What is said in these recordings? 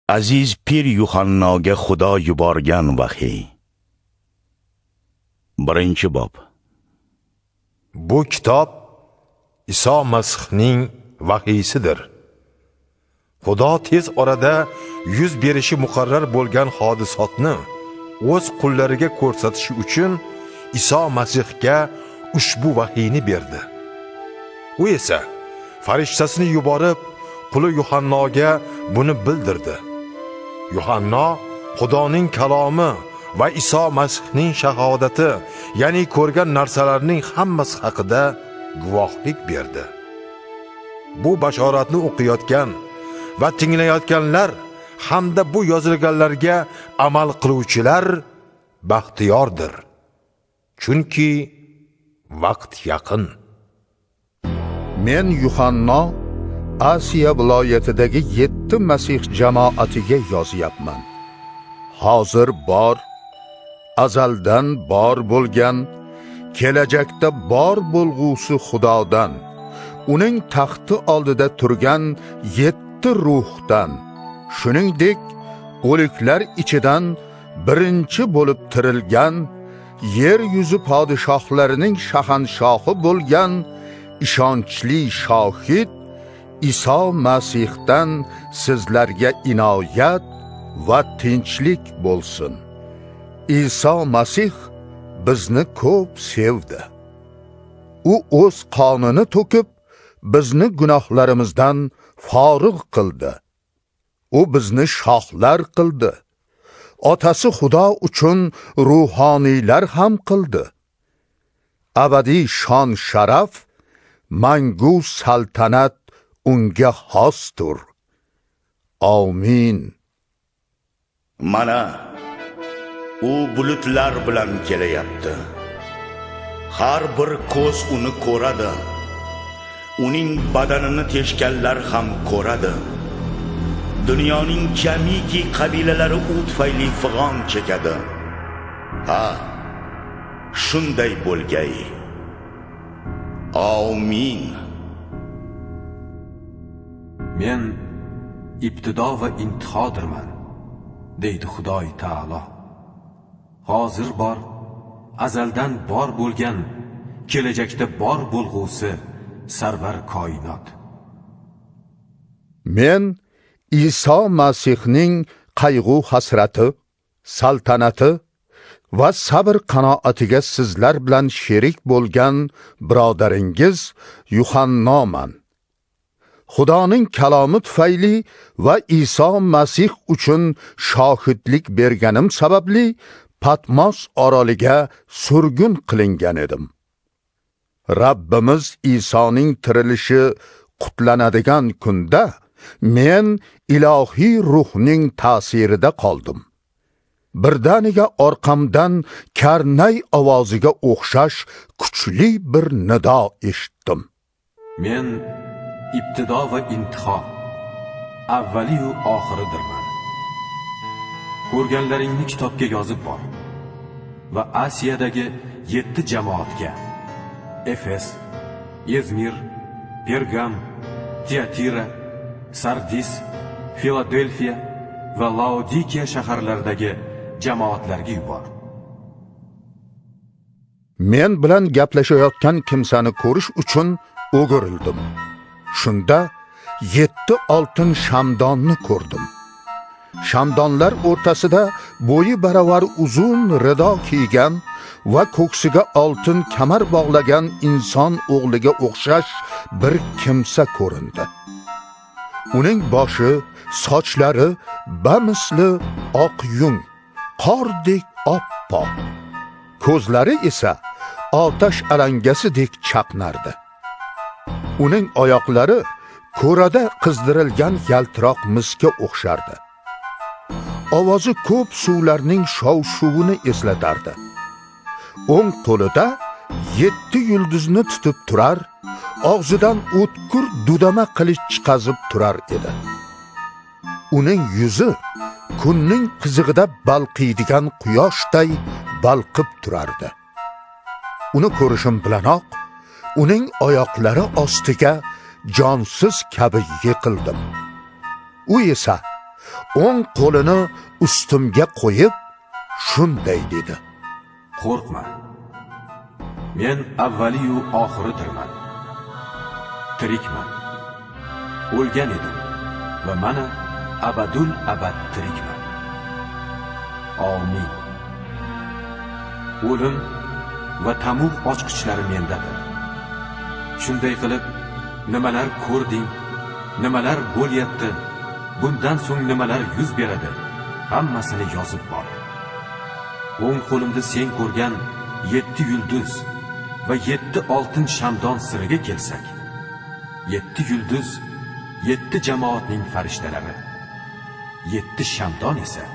Aziz Pir Yuhannoga Xudo yuborgan vahiy. 1-bob. Bu kitob Iso Masihning vahiysidir. Xudo tez orada yuz berishi muqarrar bo'lgan hodisotni o'z qullariga ko'rsatish uchun Iso Masihga ushbu vahiyni berdi. U esa farishtasini yuborib, quli Yuhannoga buni bildirdi. Yuhanno Xudoning kalomi va Iso Masihning shahodati, ya'ni ko'rgan narsalarning hammasi haqida guvohlik berdi. Bu bashoratni o'qiyotgan va tinglayotganlar hamda bu yozilganlarga amal qiluvchilar baxtiyordir. Chunki vaqt yaqin. Men Yuhanno Asiya viloyatidagi 7 Masih jamoatiga yozyapman. Hozir bor, azaldan bor bo'lgan, kelajakda bor bo'lg'usi Xudodan, uning taxti oldida turgan 7 ruhdan, shuningdek o'liklar ichidan birinchi bo'lib tirilgan, yer yuzi podshohlarining shahanshohi bo'lgan ishonchli shohid Iso Masihdan sizlarga inoyat va tinchlik bo'lsin. Iso Masih bizni ko'p sevdi. U o'z qonini to'kib, bizni gunohlarimizdan forig' qildi. U bizni shohlar qildi. Otasi Xudo uchun ruhoniylar ham qildi. Abadiy shon sharaf, mangu saltanat unga xosdir. Amin. Mana u bulutlar bilan kelayapti. Har bir ko'z uni ko'radi. Uning badanini teshganlar ham ko'radi. Dunyoning jamiki qabilalari u tufayli fig'on chekadi. Ha, shunday bo'lgay. Amin. Men ibtido va intihodirman, deydi Xudoy taolo. Hozir bor, azaldan bor bo'lgan, kelajakda bor bo'lg'usi sarvar koinot. Men Iso Masihning qayg'u hasrati, saltanati va sabr qanoatiga sizlar bilan sherik bo'lgan birodaringiz Yuhannoman. Xudoning kalomi tufayli va Iso Masih uchun shohidlik berganim sababli Patmos oroliga surgun qilingan edim. Rabbimiz Isoning tirilishi qutlanadigan kunda men ilohiy ruhning ta'sirida qoldim. Birdaniga orqamdan karnay ovoziga o'xshash kuchli bir nido eshitdim. Men ibtido va intiho, avvali-yu oxiridirman. Ko'rganlaringni kitobga yozib bor va Asiyadagi 7 jamoatga Efes, Izmir, Pergam, Tiatira, Sardis, Filadelfiya va Laodikiya shaharlaridagi jamoatlarga yubor. Men bilan gaplashayotgan kimsani ko'rish uchun o'girildim. Shunda 7 oltin shamdonni ko'rdim. Shamdonlar o'rtasida bo'yi baravar uzun rido kiygan va ko'ksiga oltin kamar bog'lagan inson o'g'liga o'xshash bir kimsa ko'rindi. Uning boshi, sochlari bamisli oq yung, qordek oppoq, ko'zlari esa otash alangasidek chaqnardi. Uning oyoqlari ko'rada qizdirilgan yaltiroq misga o'xshardi. Ovozi ko'p suvlarning shov-shuvini eslatardi. O'ng qo'lida 7 yulduzni tutib turar, og'zidan o'tkir dudama qilich chiqazib turar edi. Uning yuzi kunning qizig'ida balqiydigan quyoshday balqib turardi. Uni ko'rishim bilanoq uning oyoqlari ostiga jonsiz kabi yiqildim. U esa O'ng qo'lini ustimga qo'yib, shunday dedi: Qo'rqma. Men avvaliyu oxiridirman. Tirikman. O'lgan edim va mana abadul abad tirikman. Amin. O'lim va tamug' ochqichlari mendadir. Shunday qilib, nimalar ko'rding, nimalar bo'lyapti, bundan so'ng nimalar yuz beradi, hammasini yozib bor. O'ng qo'limda sen ko'rgan 7 yulduz va 7 oltin shamdon siriga kelsak, 7 yulduz 7 jamoatning farishtalari, 7 shamdon esa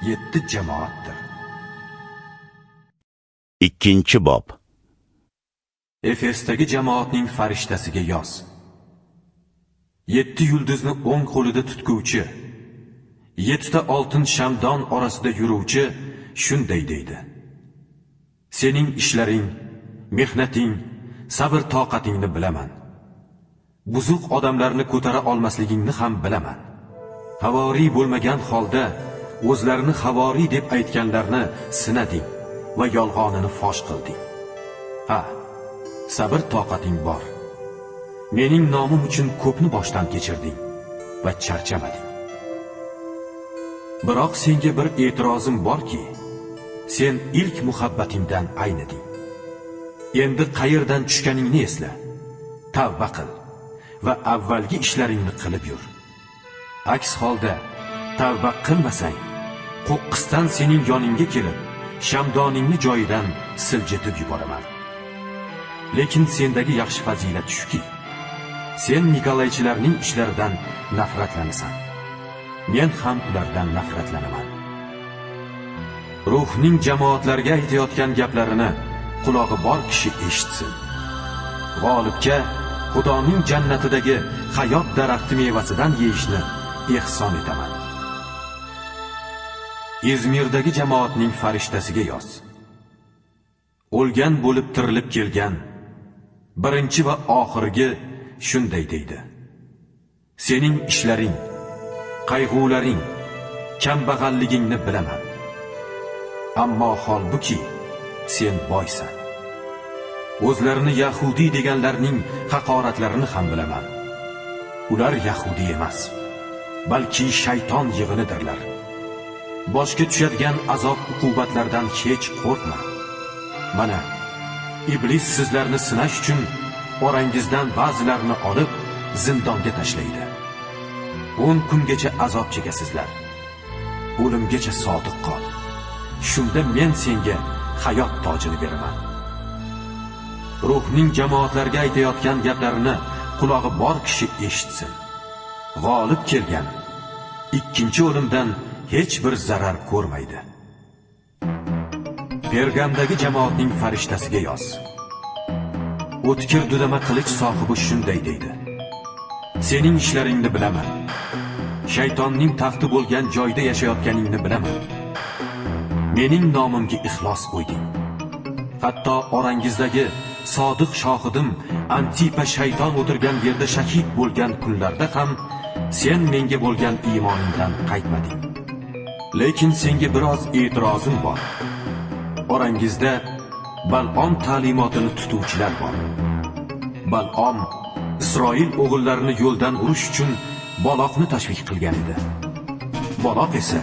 7 jamoatdir. 2-bob. Efesdagi jamoatning farishtasiga yoz. 7 yulduzni o'ng qo'lida tutguvchi, 7 ta oltin shamdon orasida yuruvchi shunday deydi: Sening ishlaring, mehnating, sabr toqatingni bilaman. Buzuq odamlarni ko'tara olmasligingni ham bilaman. Havoriy bo'lmagan holda o'zlarini havoriy deb aytganlarni sinading va yolg'onini fosh qilding. Ha, sabr toqating bor. Mening nomim uchun ko'pni boshdan kechirding va charchamading. Biroq senga bir e'tirozim borki, sen ilk muhabbatingdan ayniding. Endi qayerdan tushganingni esla, tavba qil va avvalgi ishlaringni qilib yur. Aks holda tavba qilmasang, qo'qqisdan sening yoningga kelib, shamdoningni joyidan siljitib yuboraman. Lekin sendagi yaxshi fazilat shuki, sen Nikolaychilarning ishlaridan nafratlanasan. Men ham ulardan nafratlanaman. Ruhning jamoatlarga aytayotgan gaplarini qulog'i bor kishi eshitsin. G'olibga Xudoning jannatidagi hayot daraxti mevasidan yeyishni ehson etaman. Izmirdagi jamoatning farishtasiga yoz. O'lgan bo'lib tirilib kelgan birinchi va oxirgi shunday deydi: Sening ishlaring, qayg'ularing, kambag'alligingni bilaman. Ammo holbuki sen boysan. O'zlarini yahudiy deganlarning haqoratlarini ham bilaman. Ular yahudiy emas, balki shayton yig'inidirlar. Boshga tushadigan azob uqubatlardan hech qo'rqma. Mana, iblis sizlarni sinash uchun orangizdan ba'zilarini olib zindonga tashlaydi. 10 kungacha azob chekasizlar. O'limgacha sodiq qol. Shunda men senga hayot tojini beraman. Ruhning jamoatlarga aytayotgan gaplarini qulog'i bor kishi eshitsin. G'olib kelgan ikkinchi o'limdan hech bir zarar ko'rmaydi. Pergamdagi jamoatning farishtasiga yoz. O'tkir dudama qilich sohibi shunday deydi: Sening ishlaringni bilaman. Shaytonning taxti bo'lgan joyda yashayotganingni bilaman. Mening nomimga ixlos qo'yding. Hatto orangizdagi sodiq shohidim Antipa shayton o'tirgan yerda shahid bo'lgan kunlarda ham sen menga bo'lgan iymoningdan qaytmading. Lekin senga biroz e'tirozim bor. Orangizda Bal'om ta'limotini tutuvchilar bor. Bal'om Isroil o'g'illarini yo'ldan urish uchun Baloqni tashviq qilgan edi. Baloq esa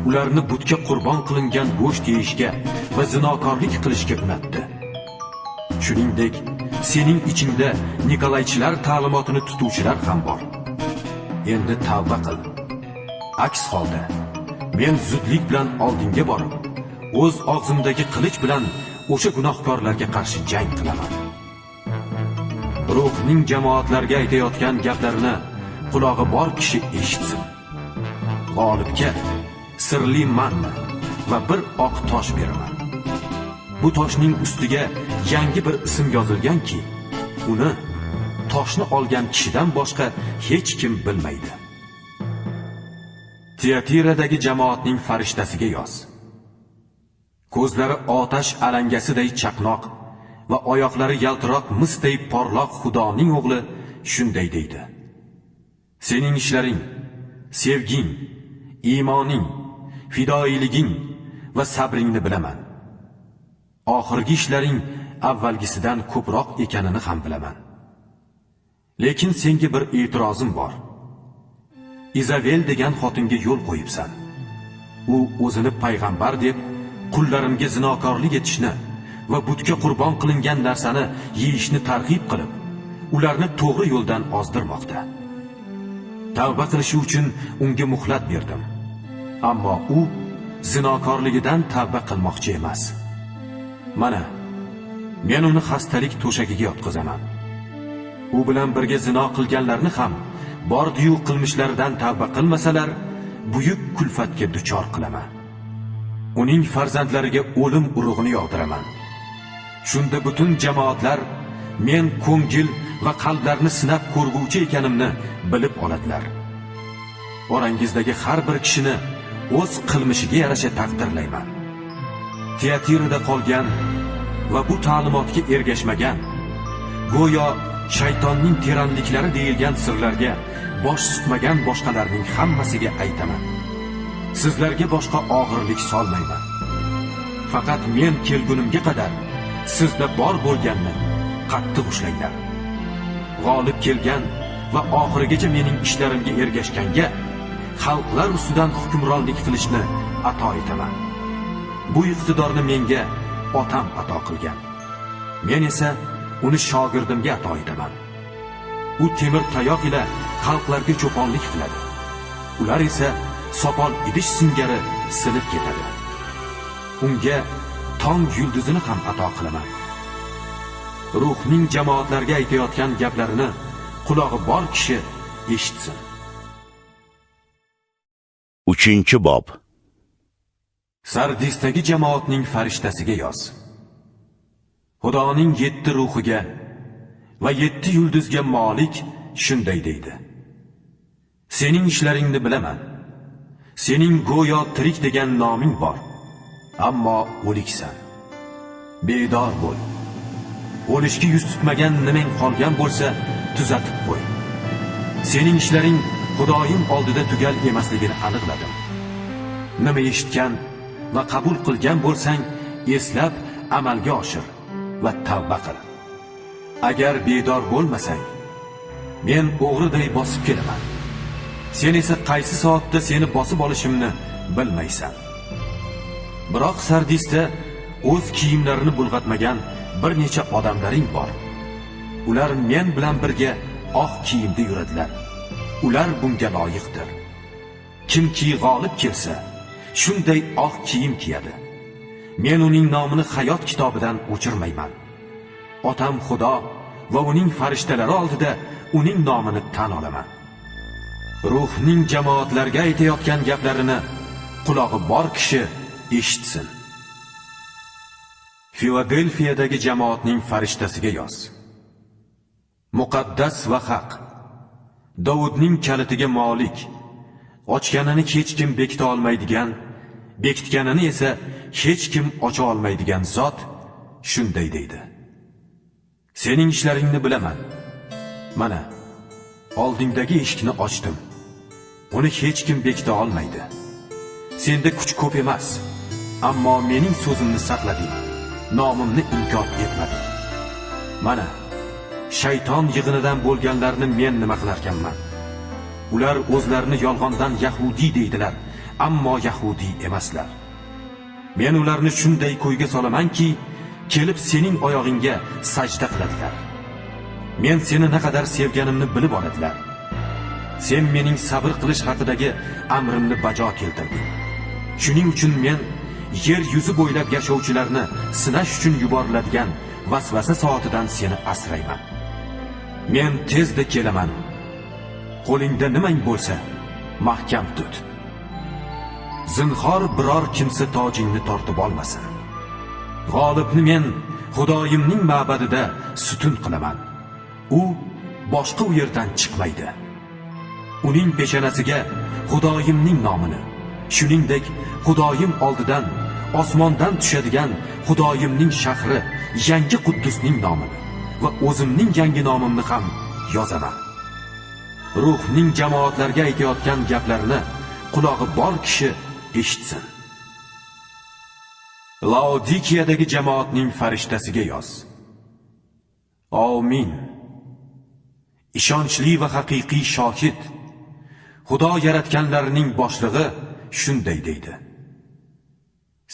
ularni butga qurbon qilingan go'sht yeyishga va zinokorlik qilishga unatdi. Shuningdek, sening ichingda Nikolaychilar ta'limotini tutuvchilar ham bor. Endi tavba qil. Aks holda men zudlik bilan oldinga borib, o'z og'zimdagi qilich bilan o'sha gunohkorlarga qarshi jang qilaman. Ruhning jamoatlarga aytayotgan gaplarini qulog'i bor kishi eshitsin. G'olibga sirli manna va bir oq tosh beraman. Bu toshning ustiga yangi bir ism yozilganki, uni toshni olgan kishidan boshqa hech kim bilmaydi. Tiatiradagi jamoatning farishtasiga yoz. Ko'zlari otash alangasiday chaqnoq va oyoqlari yaltiroq misday porloq Xudoning o'g'li shunday deydi: Sening ishlaring, sevging, Iymoning, fidoyiliging va sabringni bilaman. Oxirgi ishlaring avvalgisidan ko'proq ekanini ham bilaman. Lekin senga bir e'tirozim bor. Izavel degan xotinga yo'l qo'yibsan. U o'zini payg'ambar deb qullarimga zinokorlik etishni va butga qurbon qilingan narsani yeyishni targ'ib qilib, ularni to'g'ri yo'ldan ozdirmoqda. Tavba qilishi uchun unga muhlat berdim. Ammo u zinokorligidan tavba qilmoqchi emas. Mana, men uni xastalik to'shagiga yotqizaman. U bilan birga zino qilganlarni ham bordiyu qilmishlaridan tavba qilmasalar, buyuk kulfatga duchor qilaman. Uning farzandlariga o'lim urug'ini yog'diraman. Shunda butun jamoatlar men ko'ngil va qalblarni sinab ko'rguvchi ekanimni bilib oladilar. Orangizdagi har bir kishini o'z qilmishiga yarasha taqdirlayman. Tiatirada qolgan va bu ta'limotga ergashmagan, go'yo shaytonning teranliklari deyilgan sirlarga bosh suqmagan boshqalarning hammasiga aytaman. Sizlarga boshqa og'irlik solmayman. Faqat men kelgunimga qadar sizda bor bo'lganni qattiq ushlanglar. G'olib kelgan va oxirigacha mening ishlarimga ergashganga xalqlar ustidan hukmronlik qilishni ato etaman. Bu iqtidorni menga otam ato qilgan. Men esa uni shogirdimga ato etaman. U temir tayoq ila xalqlarga cho'ponlik qiladi. Ular esa sopol idish singari sinib ketadi. Unga tong yulduzini ham ato qilaman. Ruhning jamoatlarga aytayotgan gaplarini qulog'i bor kishi eshitsin. 3-bob. Sardisdagi jamoatning farishtasiga yoz. Xudoning 7 ruhiga va 7 yulduzga molik shunday deydi. Sening ishlaringni bilaman. Sening go'yo tirik degan noming bor, ammo o'liksan. Bedor bo'l. O'lishga yuz tutmagan nimang qolgan bo'lsa, tuzatib qo'y. Sening ishlaring Xudoyim oldida tugal emasligini aniqladim. Nima eshitgan va qabul qilgan bo'lsang, eslab amalga oshir va tavba qil. Agar bedor bo'lmasang, men o'g'riday bosib kelaman. Sen esa qaysi soatda seni bosib olishimni bilmaysan. Biroq Sardisda o'z kiyimlarini bulg'atmagan bir necha odamlaring bor. Ular men bilan birga oq kiyimda yuradilar. Ular bunga loyiqdir. Kimki g'olib kelsa, shunday oq kiyim kiyadi. Men uning nomini hayot kitobidan o'chirmayman. Otam Xudo va uning farishtalari oldida uning nomini tan olaman. Ruhning jamoatlarga aytayotgan gaplarini qulog'i bor kishi eshitsin. Filadelfiyadagi jamoatning farishtasiga yoz. Muqaddas va haq, Davudning kalitiga molik, ochganini hech kim bekita olmaydigan, bekitganini esa hech kim ocha olmaydigan zot shunday deydi. Sening ishlaringni bilaman. Mana, oldingdagi eshikni ochdim. Uni hech kim bekita olmaydi. Senda kuch ko'p emas, ammo mening so'zimni saqlading, nomimni inkor etmading. Mana, shayton yig'inidan bo'lganlarni men nima qilarkanman? Ular o'zlarini yolg'ondan yahudiy deydilar, ammo yahudiy emaslar. Men ularni shunday ko'yga solamanki, kelib sening oyog'ingga sajda qiladilar. Men seni naqadar sevganimni bilib oladilar. Sen mening sabr qilish haqidagi amrimni bajo keltirding. Shuning uchun men yer yuzi bo'ylab yashovchilarni sinash uchun yuboriladigan vasvasa soatidan seni asrayman. Men tezda kelaman. Qo'lingda nimang bo'lsa, mahkam tut. Zinhor biror kimsa tojingni tortib olmasin. G'olibni men Xudoyimning ma'badida sutun qilaman. U boshqa u yerdan chiqmaydi. Uning peshonasiga Xudoyimning nomini, shuningdek Xudoyim oldidan osmondan tushadigan Xudoyimning shahri, yangi Quddusning nomini va o'zimning yangi nomimni ham yozaman. Ruhning jamoatlarga aytayotgan gaplarini qulog'i bor kishi eshitsin. Laodikiyadagi jamoatning farishtasiga yoz. Amin. Ishonchli va haqiqiy shohid, Xudo yaratganlarining boshlig'i shunday deydi: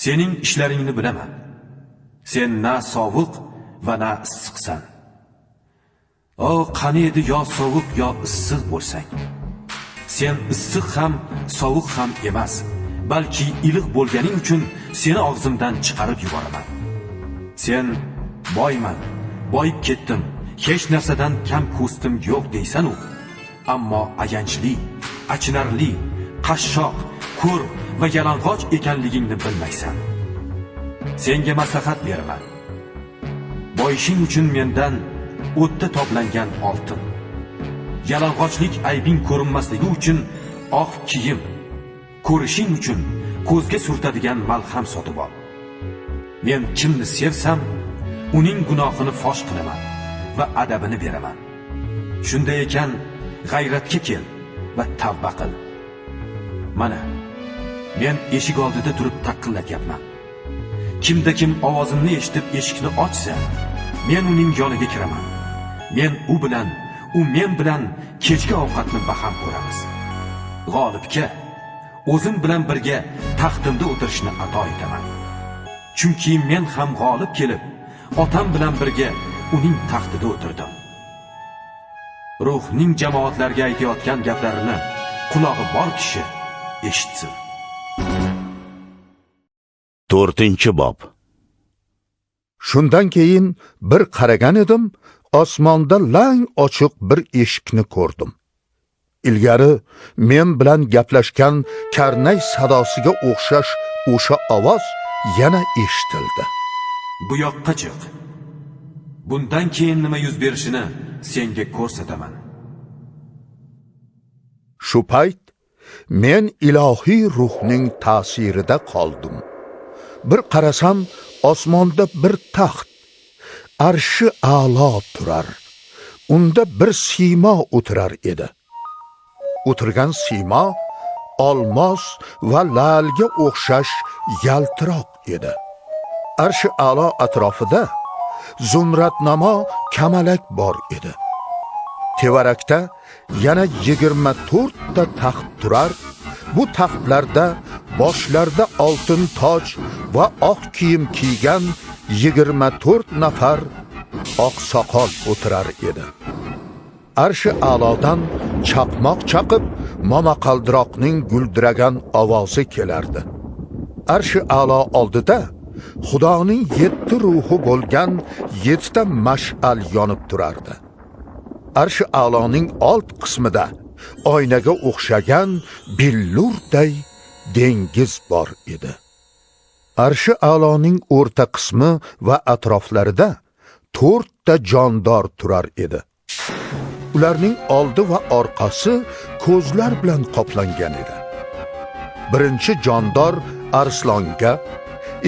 Sening ishlaringni bilaman. Sen na sovuq va na issiqsan. O, qani edi yo sovuq yo issiq bo'lsang. Sen issiq ham sovuq ham emas, balki iliq bo'lganing uchun seni og'zimdan chiqarib yuboraman. Sen boyman, boyib ketdim, hech narsadan kam ko'stim yo'q deysan-u, ammo ayanchli, achinarli, qashshoq, ko'r va yalang'och ekanligingni bilmaysan. Senga maslahat beraman. Boyishing uchun mendan o'tda toblangan oltin, yalang'ochlik aybing ko'rinmasligi uchun oq kiyim, ko'rishing uchun ko'zga surtadigan malham sotib ol. Men kimni sevsam, uning gunohini fosh qilaman va adabini beraman. Shunday ekan, g'ayratga kel va tavba qil. Mana, men eshik oldida turib taqillatyapman. Kimda kim ovozimni eshitib eshikni ochsa, men uning yoniga kiraman. Men u bilan, u men bilan kechki ovqatni baham ko'ramiz. G'olibga o'zim bilan birga taxtimda o'tirishni ato etaman. Chunki men ham g'olib kelib, otam bilan birga uning taxtida o'tirdim. Ruhning jamoatlarga aytayotgan gaplarini qulog'i bor kishi eshitsin. 4-bob. Shundan keyin bir qaragan edim, osmonda lang ochiq bir eshikni ko'rdim. Ilgari men bilan gaplashgan karnay sadosiga o'xshash o'sha ovoz yana eshitildi. Bu yoqqa chiq. Bundan keyin nima yuz berishini senga ko'rsataman. Shu payt men ilohiy ruhning ta'sirida qoldim. Bir qarasam, osmonda bir taxt, arshi a'lo turar. Unda bir siymo o'tirar edi. O'tirgan siymo olmos va lalga o'xshash yaltiroq edi. Arshi a'lo atrofida zumradnamo kamalak bor edi. Tevarakda yana 24 ta taxt turar. Bu taxtlarda boshlarida oltin toj va oq kiyim kiygan 24 nafar oqsoqol o'tirar edi. Arshi a'lodan chaqmoq chaqib, momaqaldiroqning guldiragan ovozi kelardi. Arshi a'lo oldida Xudoning 7 ruhi bo'lgan 7 ta mash'al yonib turardi. Arshi a'loning old qismida oynaga o'xshagan billurday dengiz bor edi. Arshi a'loning o'rta qismi va atroflarida 4 ta jondor turar edi. Ularning oldi va orqasi ko'zlar bilan qoplangan edi. Birinchi jondor arslonga,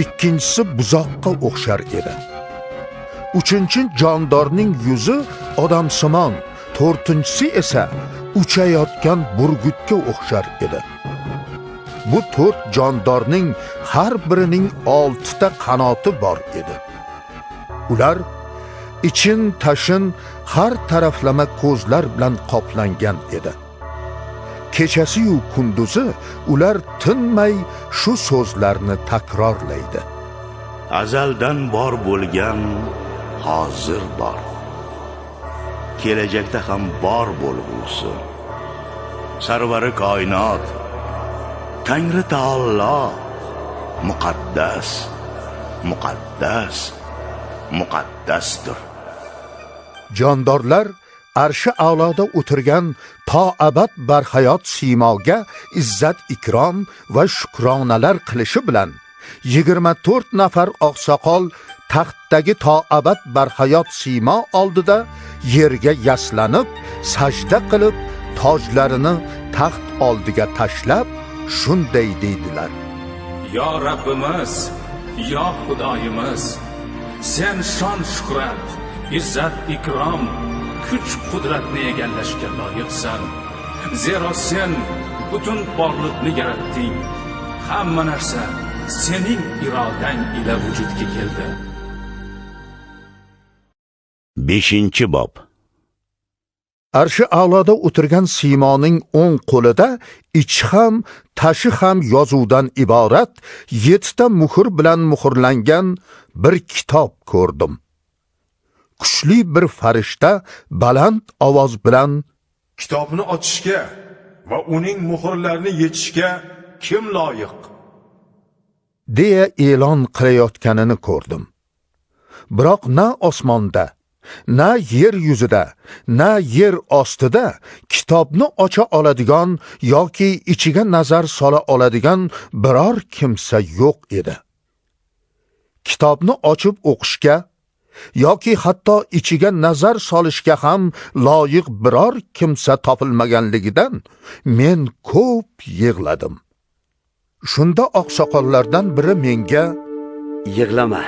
ikkinchisi buzoqqa o'xshar edi. Uchinchi jondorning yuzi odamsimon, to'rtinchisi esa uchayotgan burgutga o'xshar edi. Bu 4 jondorning har birining 6 ta qanoti bor edi. Ular için tashin har taraflama ko'zlar bilan qoplangan edi. Kechasi-yu kunduzi ular tinmay shu so'zlarni takrorlaydi. Azaldan bor bo'lgan hozir bor, kelajakda ham bor bo'lgusi. Sarvari koinot, Tangri taolo muqaddas, muqaddas, muqaddasdir. Jondorlar arshi a'loda o'tirgan to abad barhayot siymoga izzat ikrom va shukronalar qilishi bilan 24 nafar oqsoqol taxtdagi to abad barhayot siymo oldida yerga yaslanib, sajda qilib, tojlarini taxt oldiga tashlab shunday deydilar: Yo Rabbimiz, yo Xudoyimiz, sen shon shuhrat, izzat ikrom, kuch qudratni egallashga loyiqsan. Zero sen butun borliqni yaratding. Hamma narsa sening irodang ila vujudga keldi. 5-bob. Arshi a'loda o'tirgan siymoning o'ng qo'lida ichi ham, tashi ham yozuvdan iborat 7 ta muhr bilan muhrlangan bir kitob ko'rdim. Kuchli bir farishta baland ovoz bilan: "Kitobni ochishga va uning muhrlarini yechishga kim loyiq?" deya e'lon qilayotganini ko'rdim. Biroq na osmonda, na yer yuzida, na yer ostida kitobni ocha oladigan yoki ichiga nazar sola oladigan biror kimsa yo'q edi. Kitobni ochib o'qishga yoki hatto ichiga nazar solishga ham loyiq biror kimsa topilmaganligidan men ko'p yig'ladim. Shunda oqsoqollardan biri menga: "Yig'lama",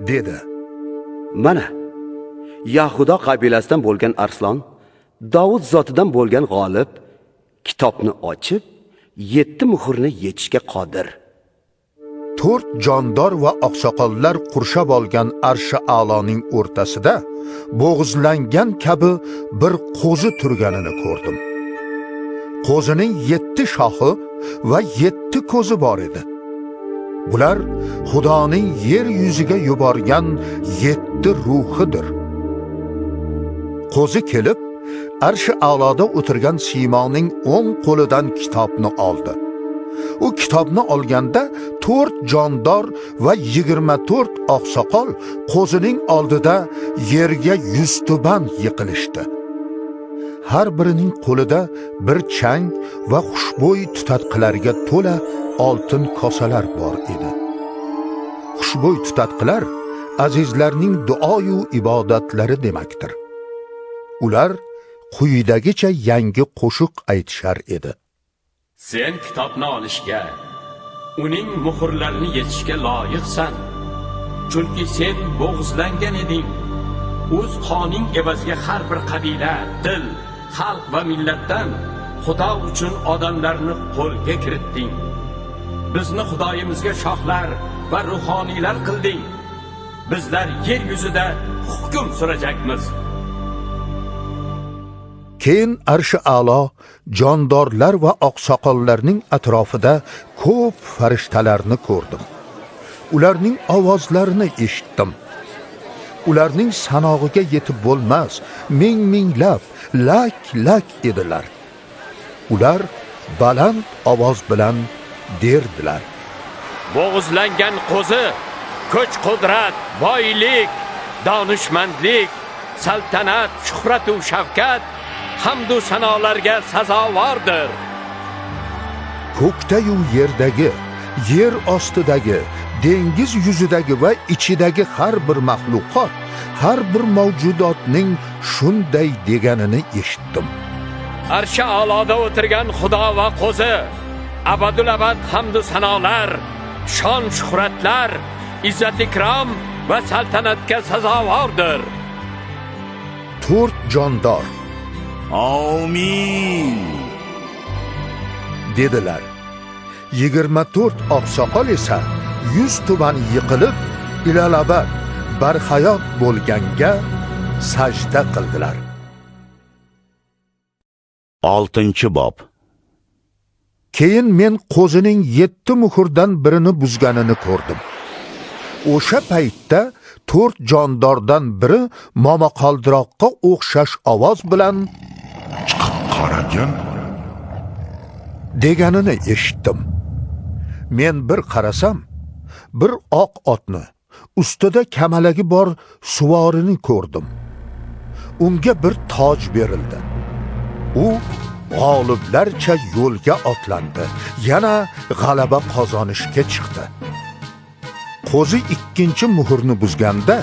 dedi. "Mana Yahudo qabilasidan bo'lgan arslon, Davud zotidan bo'lgan g'olib kitobni ochib, 7 muhrni yechishga qodir." 4 jondor va oqsoqollar qurshab olgan arshi a'loning o'rtasida bo'g'izlangan kabi bir qo'zi turganini ko'rdim. Qo'zining 7 shoxi va 7 ko'zi bor edi. Bular Xudoning yer yuziga yuborgan 7 ruhidir. Qo'zi kelib, arshi a'loda o'tirgan siymoning o'ng qo'lidan kitobni oldi. U kitobni olganda 4 jondor va 24 oqsoqol qo'zining oldida yerga yuztuban yiqilishdi. Har birining qo'lida bir chang va xushbo'y tutatqilarga to'la oltin kosalar bor edi. Xushbo'y tutatqilar azizlarning duoyu ibodatlari demakdir. Ular quyidagicha yangi qo'shiq aytishar edi. Sen kitobni olishga, uning muhrlarini yechishga loyiqsan. Chunki sen bo'g'izlangan eding. O'z qoning evaziga har bir qabila, til, xalq va millatdan Xudo uchun odamlarni qo'lga kiritding. Bizni Xudoyimizga shohlar va ruhoniylar qilding. Bizlar yer yuzida hukm surajakmiz. Keyin arshi a'lo jondorlar va oqsoqollarning atrofida ko'p farishtalarni ko'rdim. Ularning ovozlarini eshitdim. Ularning sanog'iga yetib bo'lmas, ming minglab, lak-lak edilar. Ular baland ovoz bilan derdilar: Bo'g'izlangan qo'zi kuch-qudrat, boylik, donishmandlik, saltanat, shuhrat va shavkat hamd u sanolarga sazovordir. Ko'kda-yu yerdagi, yer ostidagi, dengiz yuzidagi va ichidagi har bir maxluqot, har bir mavjudotning shunday deganini eshitdim. Arshi a'loda o'tirgan Xudo va qo'zi abadul abad hamd u sanolar, shon shuhratlar, izzat ikrom va saltanatga sazovordir. 4 jondor "Amin" dedilar. 24 oqsoqol esa yuztuban yiqilib, ilalabad barhayot bo'lganga sajda qildilar. 6-bob. Keyin men qo'zining 7 muhrdan birini buzganini ko'rdim. O'sha paytda 4 jondordan biri momaqaldiroqqa o'xshash ovoz bilan "Chiqib qaragin" deganini eshitdim. Men bir qarasam, bir oq otni, ustida kamalagi bor suvorini ko'rdim. Unga bir toj berildi. U g'oliblarcha yo'lga otlandi, yana g'alaba qozonishga chiqdi. Qo'zi ikkinchi muhrni buzganda,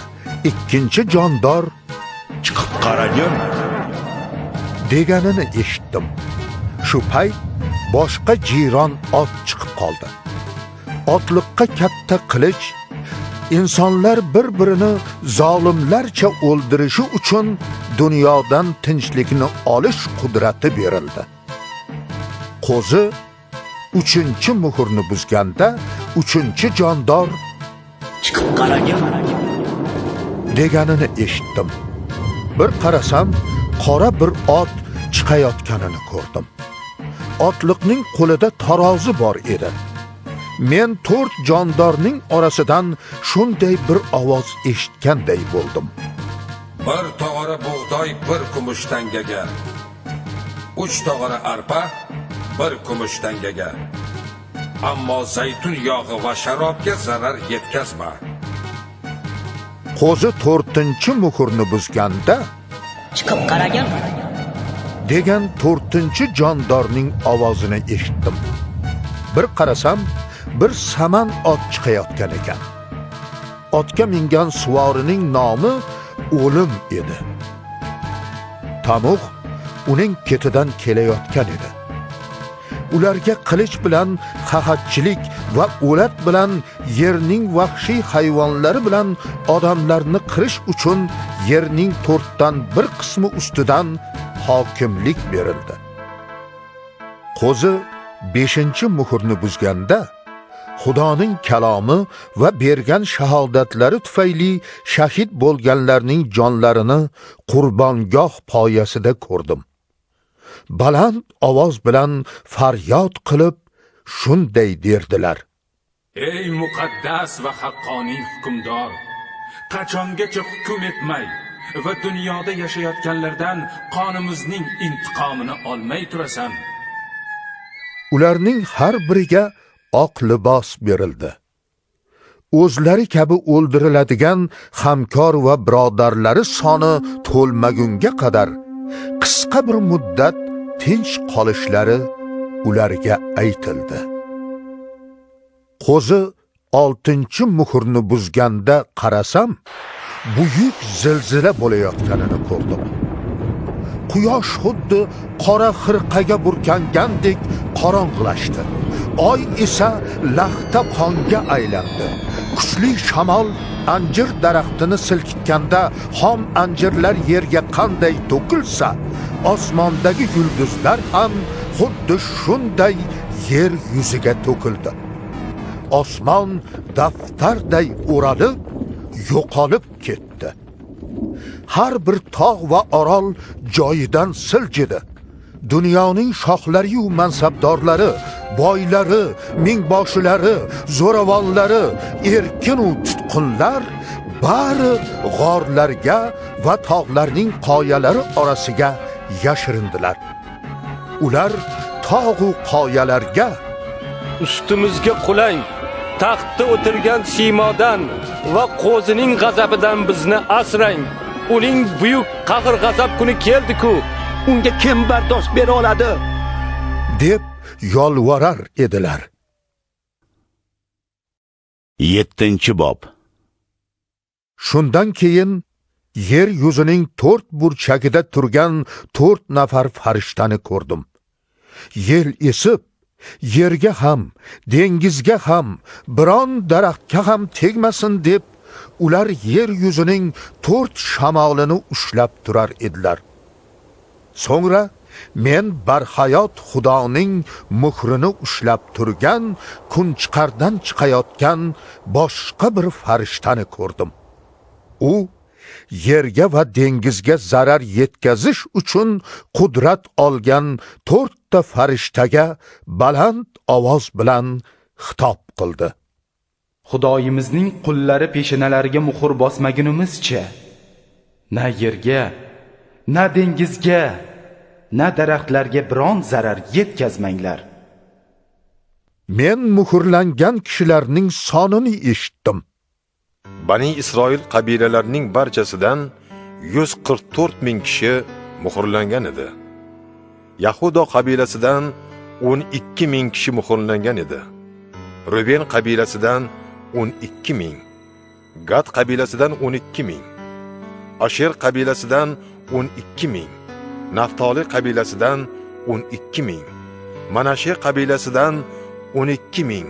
ikkinchi jondor "Chiqib qaragin" deganini eshitdim. Shu payt boshqa jiyron ot chiqib qoldi. Otliqqa katta qilich, insonlar bir-birini zolimlarcha o'ldirishi uchun dunyodan tinchlikni olish qudrati berildi. Qo'zi uchinchi muhrni buzganda uchinchi jondor "Chiqib qaragin" deganini eshitdim. Bir qarasam, qora bir ot chiqayotganini ko'rdim. Otliqning qo'lida tarozi bor edi. Men 4 jondorning orasidan shunday bir ovoz eshitganday bo'ldim. Bir tog'ora bug'doy bir kumush tangaga, 3 tog'ora arpa bir kumush tangaga. Ammo zaytun yog'i va sharobga zarar yetkazma. Qo'zi 4-chi muhrni buzganda "Chiqib qaragin" degan 4-chi jondorning ovozini eshitdim. Bir qarasam, bir saman ot chiqayotgan ekan. Otga mingan suvorining nomi O'lim edi. Tamuq uning ketidan kelayotgan edi. Ularga qilich bilan qahatchilik va o'lat bilan yerning vahshiy hayvonlari bilan odamlarni qirish uchun yerning 1/4 qismi ustidan hokimlik berildi. Qo'zi 5-chi muhrni buzganda Xudoning kalomi va bergan shahodatlari tufayli shahid bo'lganlarning jonlarini qurbongoh poyasida ko'rdim. Baland ovoz bilan faryod qilib shunday derdilar: Ey muqaddas va haqqoniy hukmdor, qachongacha hukm etmay va dunyoda yashayotganlardan qonimizning intiqomini olmay turasan? Ularning har biriga oq libos berildi. O'zlari kabi o'ldiriladigan hamkor va birodarlari soni to'lmagunga qadar qisqa bir muddat tinch qolishlari ularga aytildi. Qo'zi 6-chi muhrni buzganda qarasam, buyuk zilzila bo'layotganini ko'rdim. Quyosh xuddi qora xirqaga burkangandek qorong'ilashdi. Oy esa laxta qonga aylandi. Kuchli shamol anjir daraxtini silkitganda xom anjirlar yerga qanday to'kilsa, osmondagi yulduzlar ham xuddi shunday yer yuziga to'kildi. Osmon daftarday o'ralib, yo'qolib ketdi. Har bir tog' va orol joyidan siljidi. Dunyoning shohlari-yu mansabdorlari, boylari, mingboshlari, zo'ravonlari, erkin-u tutqunlar bari g'orlarga va tog'larning qoyalari orasiga yashirindilar. Ular tog' u qoyalarga: "Ustimizga qulang, taxtda o'tirgan siymodan va qo'zining g'azabidan bizni asrang. Uning buyuk qahr-g'azab kuni keldi-ku, unga kim bardosh bera oladi?" deb yolvorar edilar. 7-bob. Shundan keyin yer yuzining 4 burchagida turgan 4 nafar farishtani ko'rdim. Yel esib, yerga ham, dengizga ham, biron daraxtga ham tegmasin deb ular yer yuzining 4 shamolini ushlab turar edilar. So'ngra men barhayot Xudoning muhrini ushlab turgan, kunchiqardan chiqayotgan boshqa bir farishtani ko'rdim. U yerga va dengizga zarar yetkazish uchun qudrat olgan 4 ta farishtaga baland ovoz bilan xitob qildi. Xudoyimizning qullari peshonalariga muhr bosmagunimizcha na yerga, na dengizga, na daraxtlarga biron zarar yetkazmanglar. Men muhrlangan kishilarning sonini eshitdim. Bani Isroil qabilalarining barchasidan 144 ming kishi muhrlangan edi. Yahudo qabilasidan 12 ming kishi muhrlangan edi. Ruben qabilasidan 12 ming, Gad qabilasidan 12 ming, Asher qabilasidan 12 ming, Naftali qabilasidan 12 ming, Manashe qabilasidan 12 ming,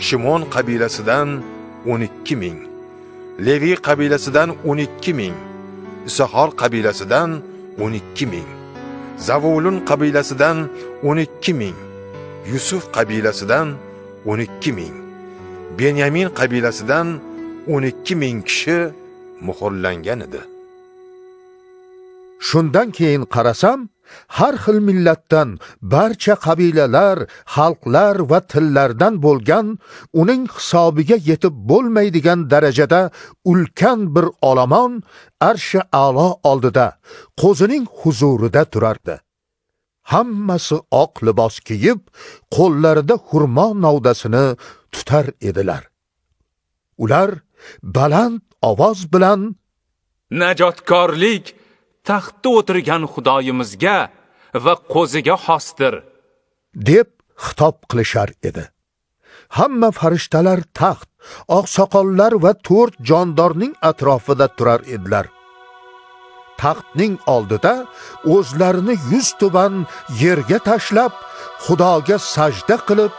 Shimon qabilasidan 12 ming, Levi qabilasidan 12 ming, Isahor qabilasidan 12 ming, Zavulun qabilasidan 12 ming, Yusuf qabilasidan 12 ming, Benyamin qabilasidan 12 ming kishi muhrlangan edi. Shundan keyin qarasam, har xil millatdan, barcha qabilalar, xalqlar va tillardan bo'lgan, uning hisobiga yetib bo'lmaydigan darajada ulkan bir olomon arshi a'lo oldida, Qo'zining huzurida turardi. Hammasi oq libos kiyib, qo'llarida xurmo novdasini tutar edilar. Ular baland ovoz bilan: Najotkorlik taxtda o'tirgan Xudoyimizga va Qo'ziga xosdir, deb xitob qilishar edi. Hamma farishtalar taxt, oqsoqollar va 4 jondorning atrofida turar edilar. Taxtning oldida o'zlarini yuz tuban yerga tashlab, Xudoga sajda qilib,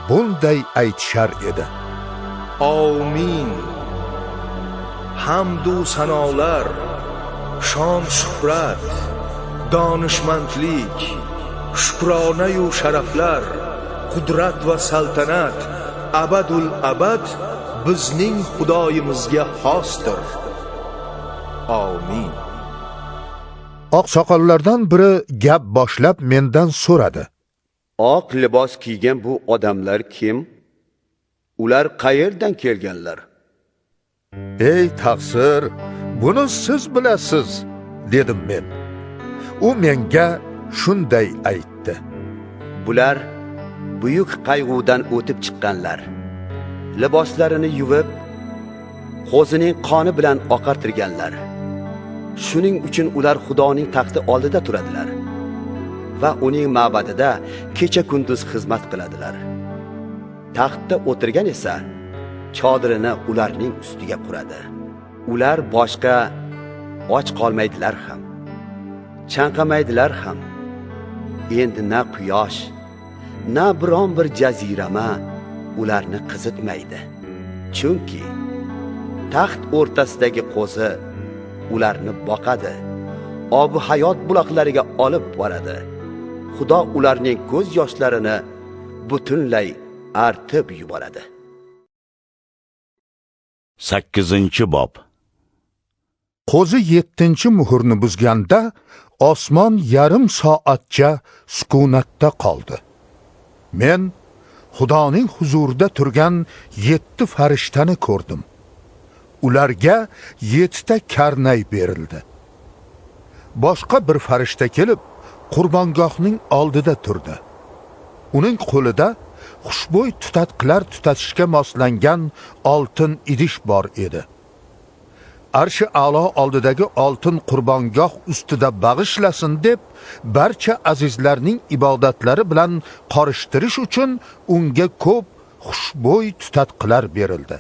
bunday aytishar edi: Amin. Hamd u sanolar, shon shuhrat, donishmandlik, shukronayu sharaflar, qudrat va saltanat abadul abad bizning Xudoyimizga xosdir. Amin. Oqsoqollardan biri gap boshlab mendan so'radi: Oq libos kiygan bu odamlar kim? Ular qayerdan kelganlar? Ey taqsir, buni siz bilasiz, dedim men. U menga shunday aytdi: Bular buyuk qayg'udan o'tib chiqqanlar. Liboslarini yuvib, Qo'zining qoni bilan oqartirganlar. Shuning uchun ular Xudoning taxti oldida turadilar va uning ma'badida kecha kunduz xizmat qiladilar. Taxtda o'tirgan esa chodirini ularning ustiga quradi. Ular boshqa och qolmaydilar ham, chanqamaydilar ham. Endi na quyosh, na biron bir jazirama ularni qizitmaydi. Chunki taxt o'rtasidagi qo'zi ularni boqadi, obi hayot buloqlariga olib boradi. Xudo ularning ko'z yoshlarini butunlay artib yuboradi. 8-bob. Qo'zi 7-muhrni buzganda osmon yarim soatcha sukunatda qoldi. Men Xudoning huzurida turgan 7 farishtani ko'rdim. Ularga 7 ta karnay berildi. Boshqa bir farishta kelib, qurbongohning oldida turdi. Uning qo'lida xushbo'y tutatqilar tutatishga moslangan oltin idish bor edi. Arshi a'lo oldidagi oltin qurbongoh ustida bag'ishlasin deb barcha azizlarning ibodatlari bilan qorishtirish uchun unga ko'p xushbo'y tutatqilar berildi.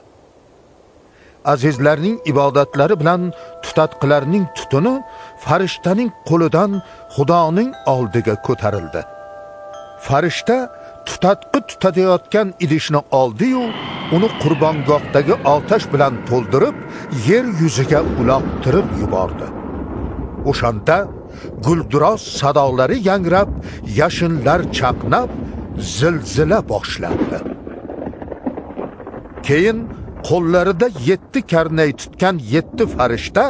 Azizlarning ibodatlari bilan tutatqilarning tutuni farishtaning qo'lidan Xudoning oldiga ko'tarildi. Farishta tutatqi tutatayotgan idishni oldi-yu, uni qurbongohdagi otash bilan to'ldirib, yer yuziga uloqtirib yubordi. O'shanda gulduros sadolari yangrab, yashinlar chaqnab, zilzila boshlandi. Keyin qo'llarida 7 karnay tutgan 7 farishta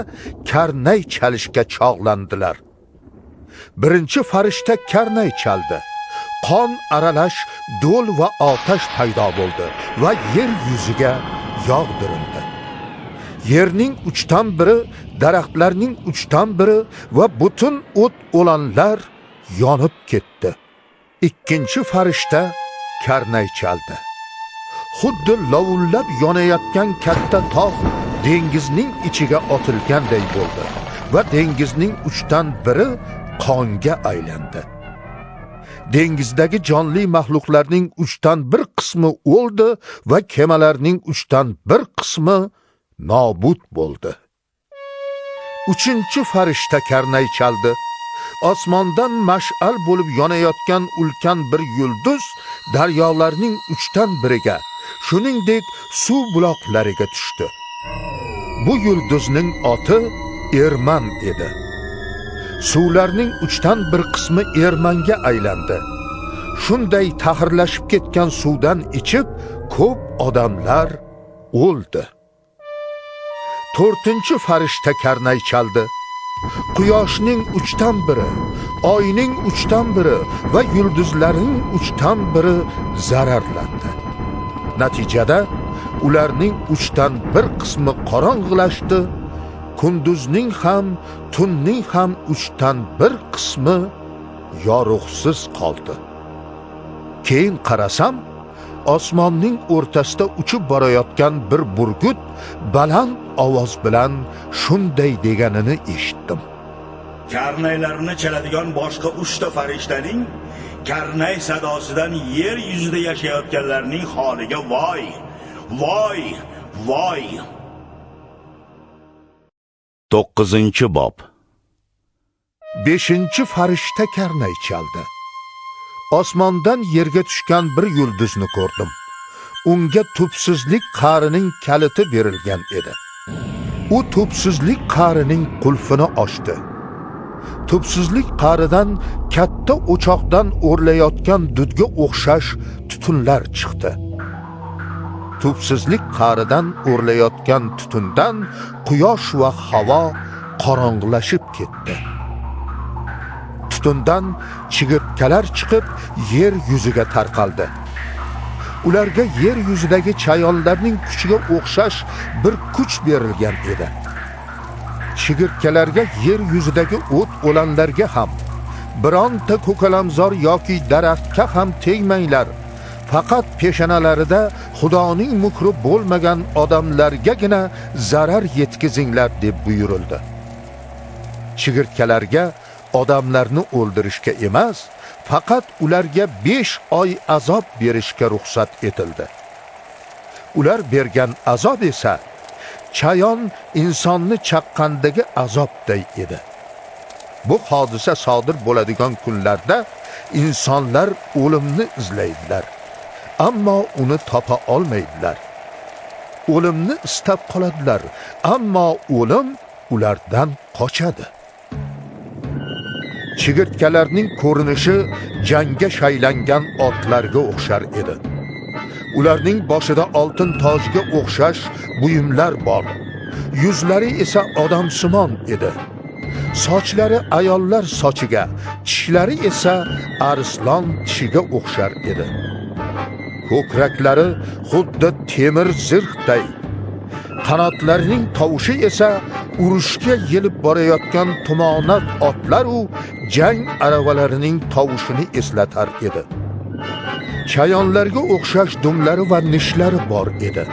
karnay chalishga chog'landilar. Birinchi farishta karnay chaldi. Qon aralash do'l va otash paydo bo'ldi va yer yuziga yog'dirildi. Yerning 3dan biri, daraxtlarning 3dan biri va butun o't o'lanlar yonib ketdi. Ikkinchi farishta karnay chaldi. Xuddi lovullab yonayotgan katta tog' dengizning ichiga otilganday bo'ldi va dengizning 3dan biri qonga aylandi. Dengizdagi jonli maxluqlarning 3dan bir qismi o'ldi va kemalarning 3dan bir qismi nobud bo'ldi. 3-chi farishta karnay chaldi. Osmondan mash'al bo'lib yonayotgan ulkan bir yulduz daryolarning 3dan biriga, shuningdek suv buloqlariga tushdi. Bu yulduzning oti Erman edi. Suvlarning 3dan bir qismi ermanga aylandi. Shunday tahirlashib ketgan suvdan ichib ko'p odamlar o'ldi. 4-chi farishta karnay chaldi. Quyoshning 1/3 biri, oyning 1/3 va yulduzlarning 1/3 zararlandi. Natijada ularning 1/3 qismi qorong'ilashdi, kunduzning ham, tunning ham 1/3 qismi yorug'siz qoldi. Keyin qarasam, osmonning o'rtasida uchib borayotgan bir burgut baland ovoz bilan shunday deganini eshitdim. Karnaylarini chaladigan boshqa 3 ta farishtaning karnay sadosidan yer yuzida yashayotganlarning holiga voy, voy, voy. 9-bob. 5-chi farishta karnay chaldi. Osmondan yerga tushgan bir yulduzni ko'rdim. Unga tubsizlik qarining kaliti berilgan edi. U tubsizlik qarining qulfini ochdi. Tubsizlik qaridan katta o'choqdan o'rlayotgan dudga o'xshash tutunlar chiqdi. Tubsizlik qaridan o'rlayotgan tutundan quyosh va havo qorong'ilashib ketdi. Tutundan chigirtkalar chiqib yer yuziga tarqaldi. Ularga yer yuzidagi chayonlarning kuchiga o'xshash bir kuch berilgan edi. Chigirtkalarga yer yuzidagi o't o'lanlarga ham, bironta ko'kalamzor yoki daraxtga ham tegmanglar. Faqat peshonalarida Xudoning mukri bo'lmagan odamlargagina zarar yetkazinglar deb buyurildi. Chigirtkalarga odamlarni o'ldirishga emas, faqat ularga 5 oy azob berishga ruxsat etildi. Ular bergan azob esa chayon insonni chaqqandagi azobday edi. Bu hodisa sodir bo'ladigan kunlarda insonlar o'limni izlaydilar, ammo uni topa olmaydilar. O'limni istab qoladilar, ammo o'lim ulardan qochadi. Chigirtkalarning ko'rinishi jangga shaylangan otlarga o'xshar edi. Ularning boshida oltin tojga o'xshash buyumlar bor. Yuzlari esa odamsimon edi. Sochlari ayollar sochiga, tishlari esa arslon tishiga o'xshar edi. Ko'kraklari xuddi temir zirhday. Qanotlarining tovushi esa urushga yelib borayotgan tumonat otlar u jang aravalarining tovushini eslatar edi. Chayonlarga o'xshash dumlari va nishlari bor edi.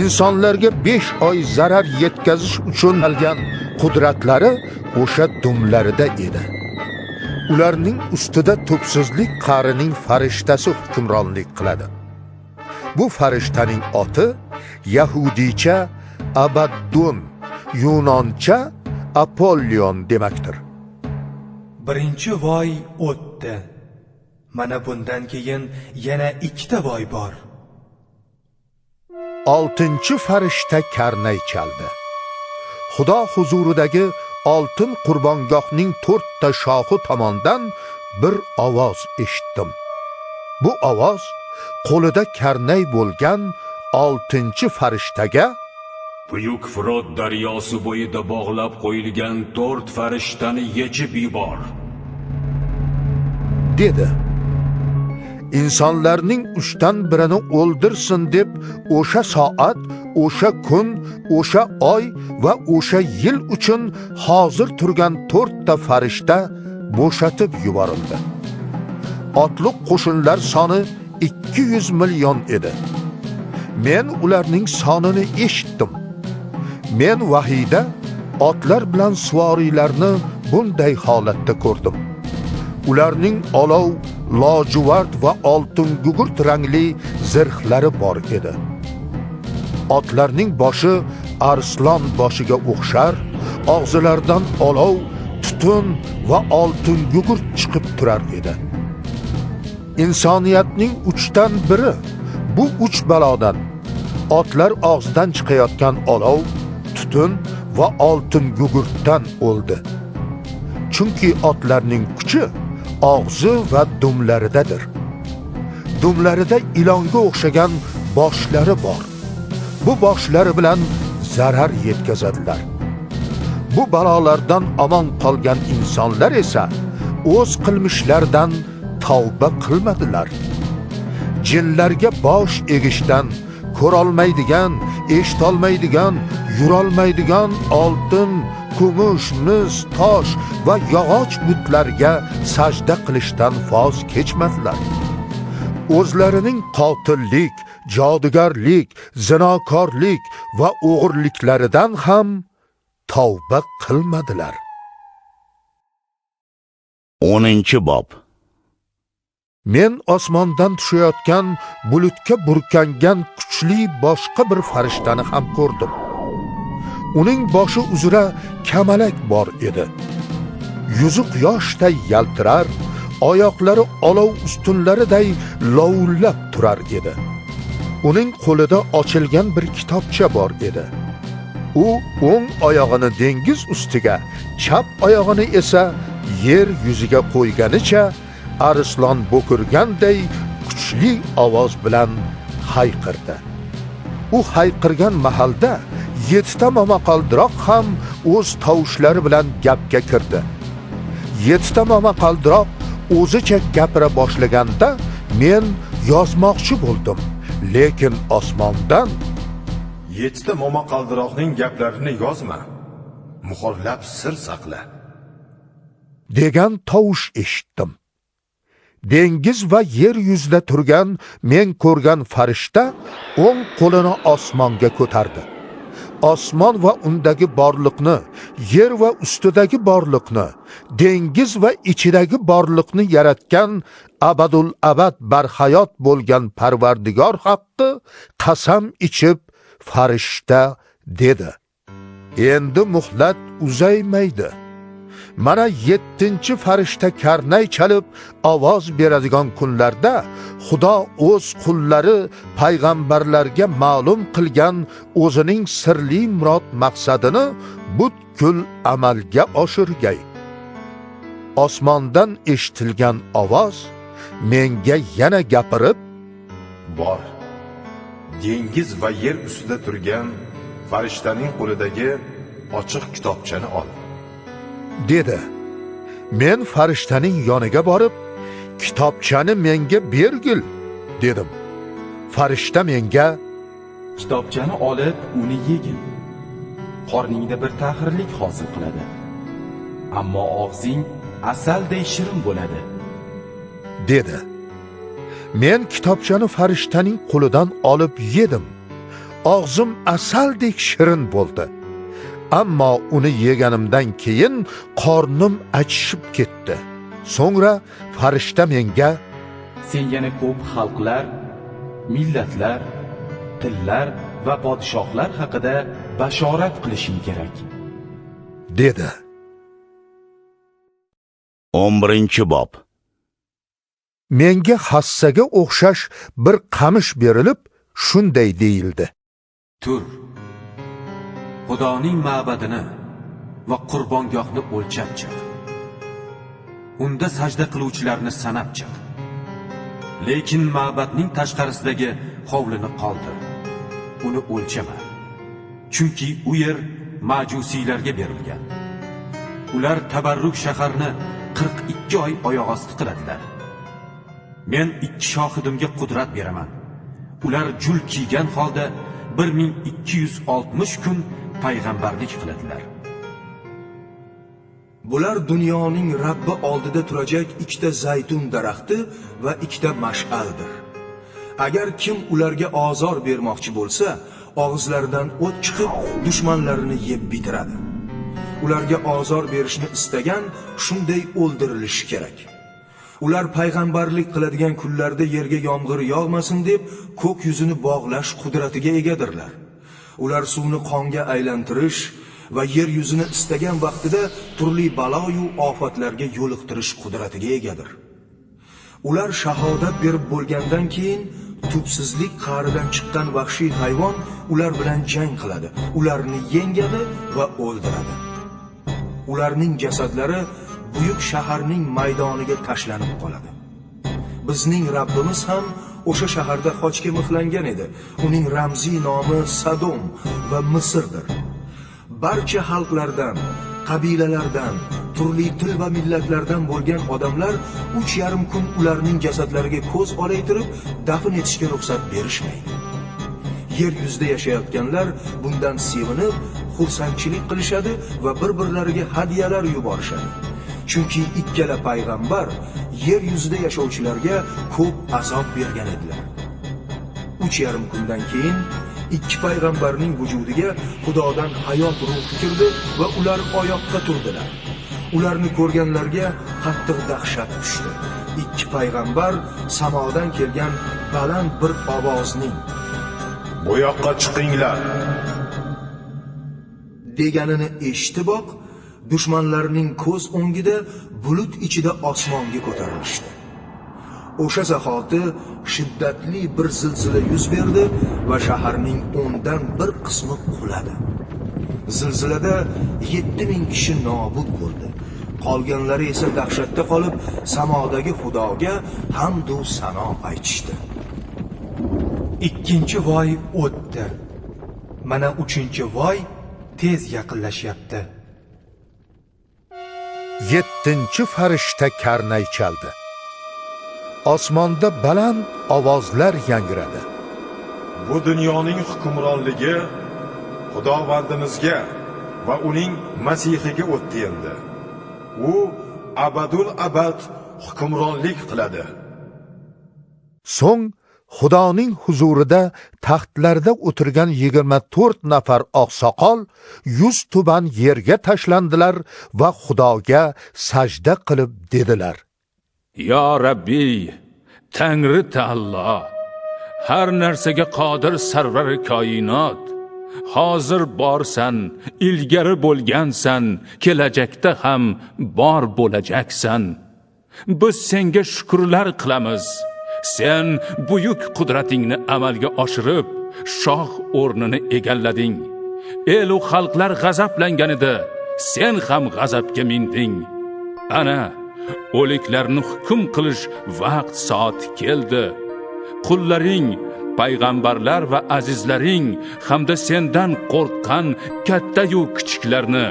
Insonlarga 5 oy zarar yetkazish uchun olgan qudratlari o'sha dumlarida edi. Ularning ustida tubsizlik qarining farishtasi hukmronlik qiladi. Bu farishtaning oti yahudiycha Abaddon, yunoncha Apollyon demakdir. Birinchi voy o'tdi. Mana bundan keyin yana 2 ta voy bor. 6-chi farishta karnay chaldi. Xudo huzuridagi oltin qurbongohning 4 ta shoxi tomondan bir ovoz eshitdim. Bu ovoz qo'lida karnay bo'lgan 6-chi farishtaga: Buyuk Frot daryosi bo'yida bog'lab qo'yilgan 4 farishtani yechib yubor, dedi. Insonlarning 1/3ini o'ldirsin deb o'sha soat, o'sha kun, o'sha oy va o'sha yil uchun hozir turgan 4 ta farishta bo'shatib yuborildi. Otliq qo'shinlar soni 200 million edi. Men ularning sonini eshitdim. Men vahiyda otlar bilan suvoriylarni bunday holatda ko'rdim. Ularning olov, lojuvard va oltin gugurt rangli zirhlari bor edi. Otlarning boshi arslon boshiga o'xshar, og'zilaridan olov, tutun va oltin gugurt chiqib turar edi. Insoniyatning 1/3 bu 3 balodan, otlar og'zidan chiqayotgan olov, tutun va oltin gugurtdan o'ldi. Chunki otlarning kuchi og'zi va dumlaridadir. Dumlarida ilonga o'xshagan boshlari bor. Bu boshlari bilan zarar yetkazadilar. Bu balolardan omon qolgan insonlar esa o'z qilmishlaridan tavba qilmadilar. Jinlarga bosh egishdan, ko'rolmaydigan, eshitolmaydigan, yurolmaydigan oltin, kumush, mis, tosh va yog'och butlarga sajda qilishdan voz kechmadilar. O'zlarining qotillik, jodugarlik, zinokorlik va o'g'irliklaridan ham tavba qilmadilar. 10-bob. Men osmondan tushayotgan bulutga burkangan kuchli boshqa bir farishtani ham ko'rdim. Uning boshi uzra kamalak bor edi. Yuzi quyoshday yaltirar, oyoqlari olov ustunlariday lovullab turar edi. Uning qo'lida ochilgan bir kitobcha bor edi. U o'ng oyog'ini dengiz ustiga, chap oyog'ini esa yer yuziga qo'yganicha arslon bo'kirganday kuchli ovoz bilan hayqirdi. U hayqirgan mahalda 7 ta momaqaldiroq ham o'z tovushlari bilan gapga kirdi. 7 ta momaqaldiroq o'zicha gapira boshlaganda men yozmoqchi bo'ldim, lekin osmondan 7 ta momaqaldiroqning gaplarini yozma, muhrlab sir saqla degan tovush eshitdim. Dengiz va yer yuzida turgan men ko'rgan farishta o'ng qo'lini osmonga ko'tardi. Osmon va undagi borliqni, yer va ustidagi borliqni, dengiz va ichidagi borliqni yaratgan abadul abad barhayot bo'lgan Parvardigor haqqi qasam ichib farishta dedi: Endi muhlat uzaymaydi. Mana 7-chi farishta karnay chalib ovoz beradigan kunlarda Xudo o'z qullari payg'ambarlarga ma'lum qilgan o'zining sirli murod maqsadini butkul amalga oshirgay. Osmondan eshitilgan ovoz menga yana gapirib: Bor, dengiz va yer ustida turgan farishtaning qo'lidagi ochiq kitobchani ol, dedi. Men farishtaning yoniga borib, kitobchani menga bergil, dedim. Farishta menga: Kitobchani olib, uni yegin. Qorningda bir tahirlik hosil qiladi. Ammo og'zing asalday shirin bo'ladi, dedi. Men kitobchani farishtaning qo'lidan olib yedim. Og'zim asaldek shirin bo'ldi. Ammo uni yeganimdan keyin qornim achishib ketdi. So'ngra farishta menga: Sen yana ko'p xalqlar, millatlar, tillar va podshohlar haqida bashorat qilishing kerak, dedi. 11-bob. Menga hassaga o'xshash bir qamish berilib, shunday deyildi: Tur, Xudoning ma'badini va qurbongohni o'lchab chiq. Unda sajda qiluvchilarni sanab chiq. Lekin ma'badning tashqarisidagi hovlini qoldir. Uni o'lchama. Chunki u yer majusiylarga berilgan. Ular tabarruk shaharni 42 oy oyoq osti qiladilar. Men 2 shohidimga qudrat beraman. Ular jul kiygan holda 1260 kun payg'ambarlik qiladilar. Bular dunyoning Rabbi oldida turajak 2 ta zaytun daraxti va 2 ta mash'aldir. Agar kim ularga ozor bermoqchi bo'lsa, og'izlaridan o't chiqib, dushmanlarini yeb bitiradi. Ularga ozor berishni istagan shunday o'ldirilishi kerak. Ular payg'ambarlik qiladigan kunlarda yerga yomg'ir yog'masin deb ko'k yuzini bog'lash qudratiga egadirlar. Ular suvni qonga aylantirish va yer yuzini istagan vaqtida turli baloyu ofatlarga yo'liqtirish qudratiga egadir. Ular shahodat berib bo'lgandan keyin tubsizlik qa'ridan chiqqan vahshiy hayvon ular bilan jang qiladi, ularni yengadi va o'ldiradi. Ularning jasadlari buyuk shaharning maydoniga tashlanib qoladi. Bizning Rabbimiz ham o'sha shaharda xochga mixlangan edi. Uning ramziy nomi Sodom va Misrdir. Barcha xalqlardan, qabilalardan, turli til va millatlardan bo'lgan odamlar 3,5 kun ularning jasadlariga ko'z olaytirib, dafn etishga ruxsat berishmaydi. Yer yuzida yashayotganlar bundan sevinib, xursandchilik qilishadi va bir-birlariga hadyalar yuborishadi. Chunki ikkala payg'ambar yer yuzida yashovchilarga ko'p azob bergan edilar. 3,5 kundan keyin ikki payg'ambarning vujudiga Xudodan hayot ruhi kirdi va ular oyoqqa turdilar. Ularni ko'rganlarga qattiq dahshat tushdi. Ikki payg'ambar samodan kelgan baland bir ovozning "Bu yoqqa chiqinglar" deganini eshitiboq, dushmanlarning ko'z o'ngida bulut ichida osmonga ko'tarilishdi. O'sha zahoti shiddatli bir zilzila yuz berdi va shaharning 1/10 qismi quladi. Zilzilada 7000 kishi nobud bo'ldi. Qolganlari esa dahshatda qolib, samodagi Xudoga hamd u sano aytishdi. Ikkinchi voy o'tdi. Mana uchinchi voy tez yaqinlashyapti. 7-chi farishta karnay chaldi. Osmonda baland ovozlar yangradi. Bu dunyoning hukmronligi Xudovandimizga va uning Masihiga o'tdi endi. U abadul abad hukmronlik qiladi. So'ng Xudoning huzurida taxtlarda o'tirgan 24 nafar oqsoqol yuz tuban yerga tashlandilar va Xudoga sajda qilib dedilar: Ya Rabbi, Tangri Taolo, har narsaga qodir sarvar koinot, hozir borsan, ilgari bo'lgansan, kelajakda ham bor bo'lajaksan. Biz senga shukrlar qilamiz. Sen buyuk qudratingni amalga oshirib, shoh o'rnini egallading. El u xalqlar g'azablanganida, sen ham g'azabga minding. Ana, o'liklarni hukm qilish vaqt soati keldi. Qullaring, payg'ambarlar va azizlaring hamda sendan qo'rqqan katta-yu kichiklarni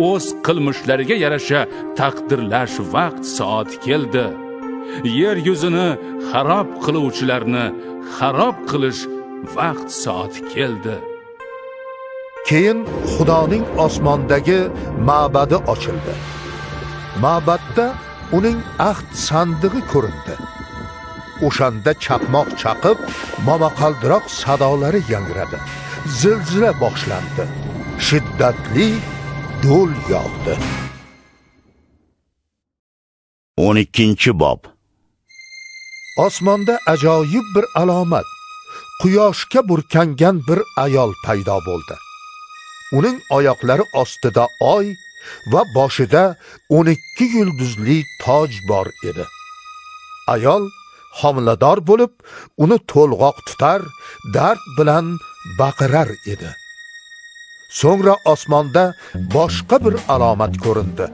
o'z qilmishlariga yarasha taqdirlash vaqt soati keldi. Yer yuzini xarob qiluvchilarni xarob qilish vaqt soati keldi. Keyin Xudoning osmondagi ma'badi ochildi. Ma'badda uning ahd sandig'i ko'rindi. O'shanda chaqmoq chaqib, momaqaldiroq sadolari yangradi. Zilzila boshlandi. Shiddatli do'l yog'di. 12-bob. Osmonda ajoyib bir alomat, quyoshga burkangan bir ayol paydo bo'ldi. Uning oyoqlari ostida oy va boshida 12 yulduzli toj bor edi. Ayol homilador bo'lib, uni to'lg'oq tutar, dard bilan baqirar edi. So'ngra osmonda boshqa bir alomat ko'rindi.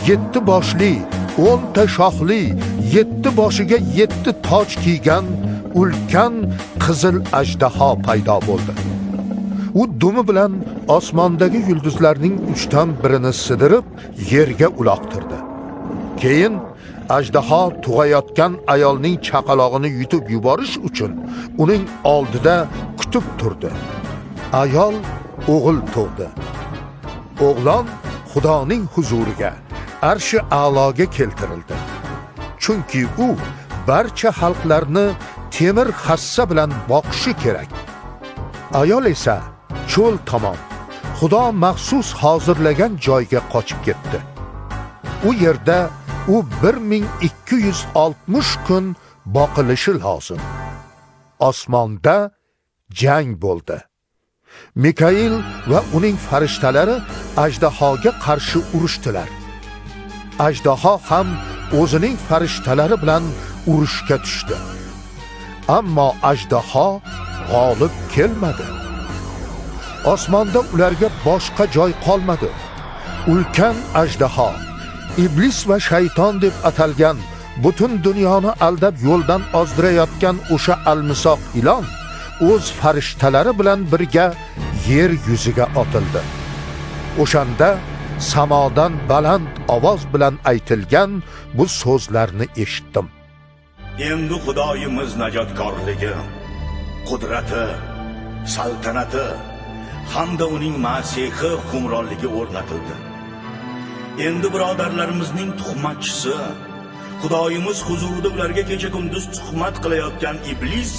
7 boshli, 10 ta shoxli, 7 boshiga 7 toj kiygan ulkan qizil ajdaho paydo bo'ldi. U dumi bilan osmondagi yulduzlarning 1/3ini sidirib yerga uloqtirdi. Keyin ajdaho tug'ayotgan ayolning chaqalog'ini yutib yuborish uchun uning oldida kutib turdi. Ayol o'g'il tug'di. O'g'lon Xudoning huzuriga, arshi a'loga keltirildi. Chunki u barcha xalqlarni temir hassa bilan boqishi kerak. Ayol esa cho'l tomon, Xudo maxsus hozirlagan joyga qochib ketdi. U yerda u 1260 kun boqilishi lozim. Osmonda jang bo'ldi. Mikail va uning farishtalari ajdahoga qarshi urushdilar. Ajdaho ham o'zining farishtalari bilan urushga tushdi. Ammo ajdaho g'olib kelmadi. Osmonda ularga boshqa joy qolmadi. Ulkan ajdaho, Iblis va shayton deb atalgan, butun dunyoni aldab yo'ldan ozdirayotgan o'sha almisoq ilon o'z farishtalari bilan birga yer yuziga otildi. O'shanda samodan baland ovoz bilan aytilgan bu so'zlarni eshitdim. Endi Xudoyimiz najotkorligi, qudrati, saltanati hamda uning Masihi hukmronligi o'rnatildi. Endi birodarlarimizning tuhmatchisi, Xudoyimiz huzurida ularga kecha-kunduz tuhmat qilayotgan iblis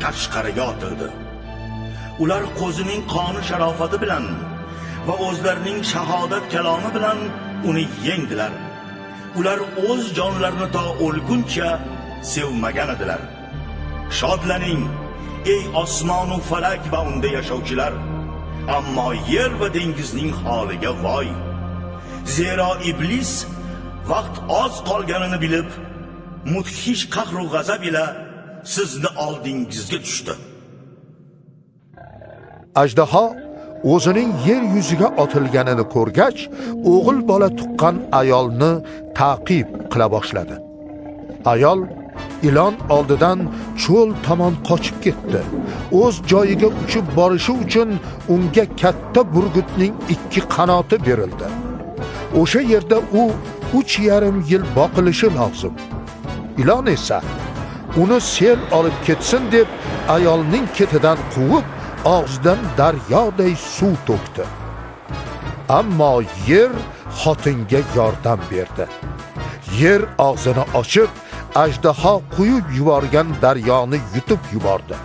tashqariga otildi. Ular qo'zining qoni sharofati bilan va o'zlarining shahodat kalomi bilan uni yengdilar. Ular o'z jonlarini to o'lguncha sevmagan edilar. Shodlaning, ey osmon va falak va unda yashovchilar! Ammo yer va dengizning holiga voy! Zero iblis vaqt oz qolganini bilib, mudhish qahru g'azab ila sizni oldingizga tushdi. Ajdaho o'zining yer yuziga otilganini ko'rgach, o'g'il bola tuqqan ayolni ta'qib qila boshladi. Ayol ilon oldidan cho'l tomon qochib ketdi. O'z joyiga uchib borishi uchun unga katta burgutning 2 qanoti berildi. O'sha yerda u 3,5 yil boqilishi lozim. Ilon esa uni sel olib ketsin deb ayolning ketidan quvib, og'zidan daryoday suv to'kdi. Ammo yer xotinga yordam berdi. Yer og'zini ochib, ajdaho quyib yuborgan daryoni yutib yubordi.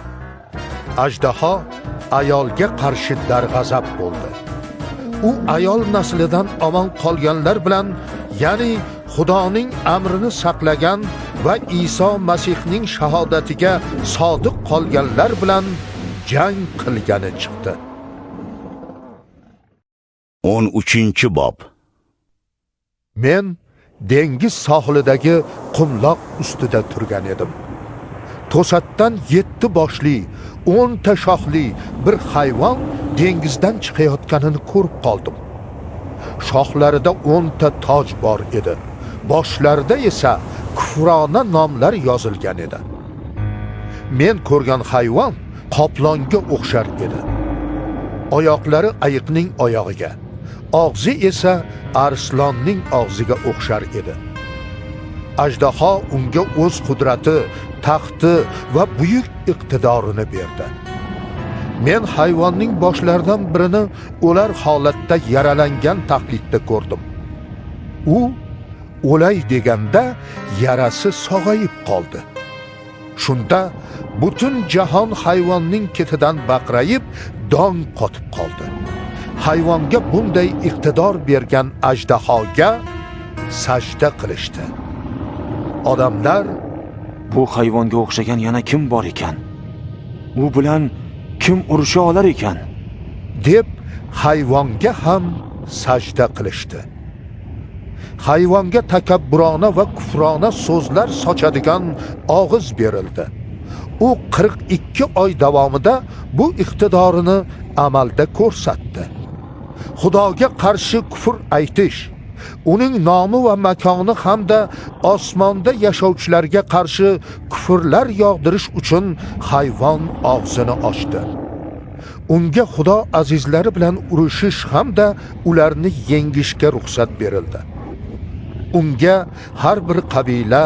Ajdaho ayolga qarshi darg'azab bo'ldi. U ayol naslidan omon qolganlar bilan, ya'ni Xudoning amrini saqlagan va Iso Masihning shahodatiga sodiq qolganlar bilan jang qilgani chiqdi. 13-bob. Men dengiz sohilidagi qumloq ustida turgan edim. To'satdan 7 boshli, 10 ta shoxli bir hayvon dengizdan chiqayotganini ko'rib qoldim. Shoxlarida 10 ta toj bor edi. Boshlarida esa kufrona nomlar yozilgan edi. Men ko'rgan hayvon qoplonga o'xshar edi. Oyoqlari ayiqning oyog'iga, og'zi esa arslonning og'ziga o'xshar edi. Ajdaho unga o'z qudrati, taxti va buyuk iqtidorini berdi. Men hayvonning boshlaridan birini o'lar holatda yaralangan taqlidda ko'rdim. U o'lay deganda yarasi sog'ayib qoldi. Shunda butun jahon hayvonning ketidan baqrayib, dong qotib qoldi. Hayvonga bunday iqtidor bergan ajdahoga sajda qilishdi. Odamlar: "Bu hayvonga o'xshagan yana kim bor ekan? U bilan kim urusha olar ekan?" deb hayvonga ham sajda qilishdi. Hayvonga takabburona va kufrona so'zlar sochadigan og'iz berildi. U 42 oy davomida bu iqtidorini amalda ko'rsatdi. Xudoga qarshi kufr aytish, uning nomi va makoni hamda osmonda yashovchilarga qarshi kufrlar yog'dirish uchun hayvon og'zini ochdi. Unga Xudo azizlari bilan urushish hamda ularni yengishga ruxsat berildi. Unga har bir qabila,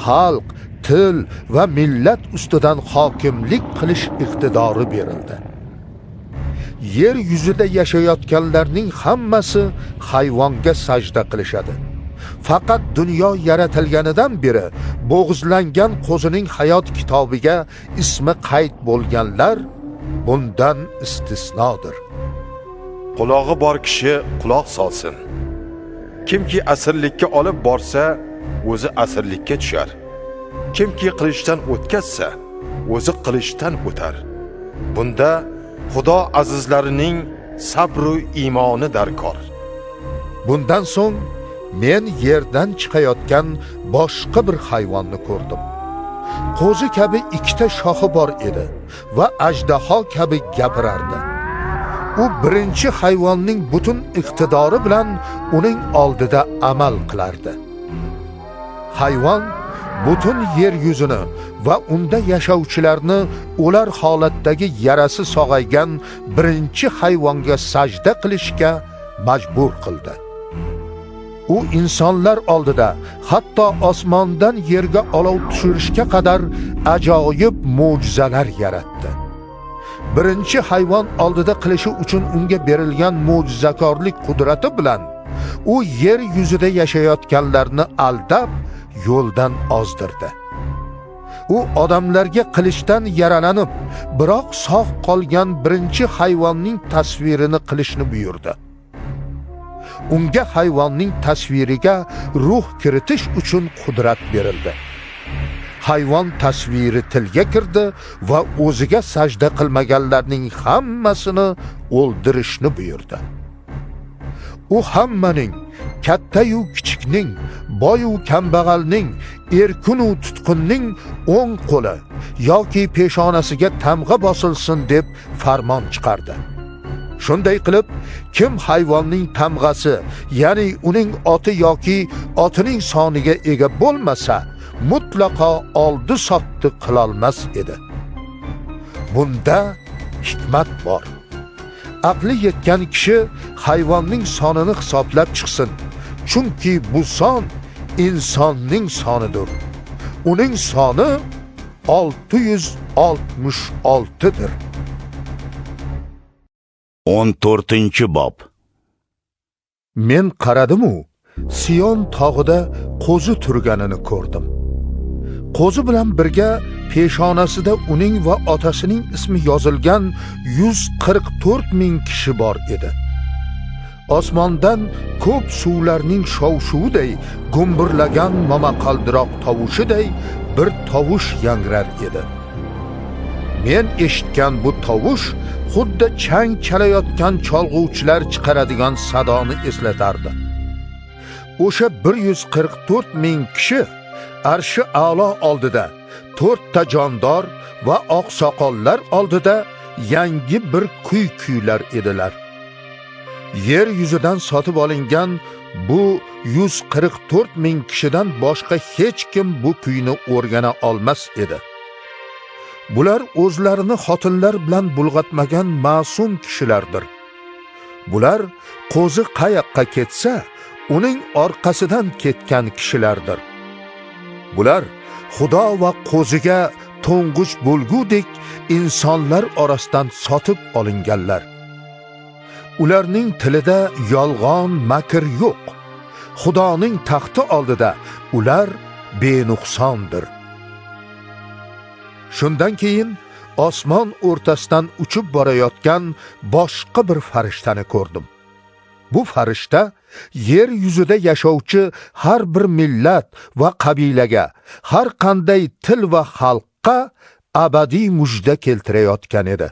xalq, til va millat ustidan hokimlik qilish iqtidori berildi. Yer yuzida yashayotganlarning hammasi hayvonga sajda qilishadi. Faqat dunyo yaratilganidan beri bo'g'izlangan qo'zining hayot kitobiga ismi qayd bo'lganlar bundan istisnodir. Qulog'i bor kishi quloq solsin. Kimki asirlikka olib borsa, o'zi asirlikka tushar. Kimki qilichdan o'tkazsa, o'zi qilichdan o'tar. Bunda Xudo azizlarining sabru iymoni darkor. Bundan so'ng men yerdan chiqayotgan boshqa bir hayvonni ko'rdim. Qo'zi kabi ikkita shoxi bor edi va ajdaho kabi gapirardi. U birinchi hayvonning butun iqtidori bilan uning oldida amal qilardi. Hayvon butun yer yuzini va unda yashovchilarni ular holatdagi yarasi sog'aygan birinchi hayvonga sajda qilishga majbur qildi. U insonlar oldida hatto osmondan yerga olov tushirishga qadar ajoyib mo'jizalar yaratdi. Birinchi hayvon oldida qilishi uchun unga berilgan mo'jizakorlik qudrati bilan u yer yuzida yashayotganlarni aldab yo'ldan ozdirdi. U odamlarga qilichdan yaralanib, biroq sog' qolgan birinchi hayvonning tasvirini qilishni buyurdi. Unga hayvonning tasviriga ruh kiritish uchun qudrat berildi. Hayvon tasviri tilga kirdi va o'ziga sajda qilmaganlarning hammasini o'ldirishni buyurdi. U hammaning, katta-yu kichikning, boy-u kambag'alning, erkin-u tutqunning o'ng qo'li yoki peshonasiga tamg'a bosilsin deb farmon chiqardi. Shunday qilib, kim hayvonning tamg'asi, ya'ni uning oti yoki otining soniga ega bo'lmasa, mutlaqo oldi-sotdi qilolmas edi. Bunda hikmat bor. Aqli yetgan kishi hayvonning sonini hisoblab chiqsin, chunki bu son insonning sonidir. Uning soni 666 dir. 14-bob. Men qaradimu, Sion tog'ida qo'zi turganini ko'rdim. Qo'zi bilan birga peshonasida uning va otasining ismi yozilgan 144 ming kishi bor edi. Osmondan ko'p suvlarning shov-shuviday, gumburlagan momaqaldiroq tovushiday bir tovush yangrar edi. Men eshitgan bu tovush xuddi chang chalayotgan cholg'uvchilar chiqaradigan sadoni eslatardi. O'sha 144 ming kishi arshi a'lo oldida, to'rtta jondor va oqsoqollar oldida yangi bir kuy kuylar edilar. Yer yuzidan sotib olingan bu 144 ming kishidan boshqa hech kim bu kuyni o'rgana olmas edi. Bular o'zlarini xotinlar bilan bulg'atmagan ma'sum kishilardir. Bular qo'zi qayoqqa ketsa, uning orqasidan ketgan kishilardir. Bular Xudo va qo'ziga to'ng'ich bo'lgudek insonlar orasidan sotib olinganlar. Ularning tilida yolg'on, makr yo'q. Xudoning taxti oldida ular benuqsondir. Shundan keyin osmon o'rtasidan uchib borayotgan boshqa bir farishtani ko'rdim. Bu farishta yer yuzida yashovchi har bir millat va qabilaga, har qanday til va xalqqa abadiy mujda keltirayotgan edi.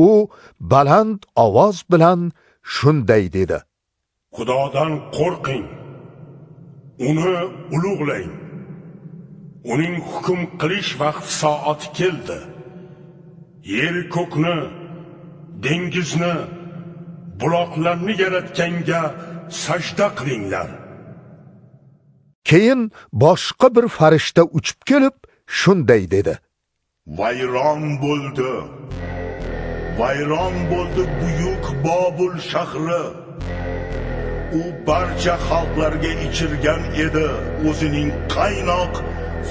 U baland ovoz bilan shunday dedi: Xudodan qo'rqing, uni ulug'lang. Uning hukm qilish vaqti soati keldi. Yer ko'kni, dengizni, buloqlarni yaratganga sajda qilinglar. Keyin boshqa bir farishta uchib kelib shunday dedi: Vayron bo'ldi. Vayron bo'ldi buyuk Bobul shahri. U barcha xalqlarga ichirgan edi o'zining qaynoq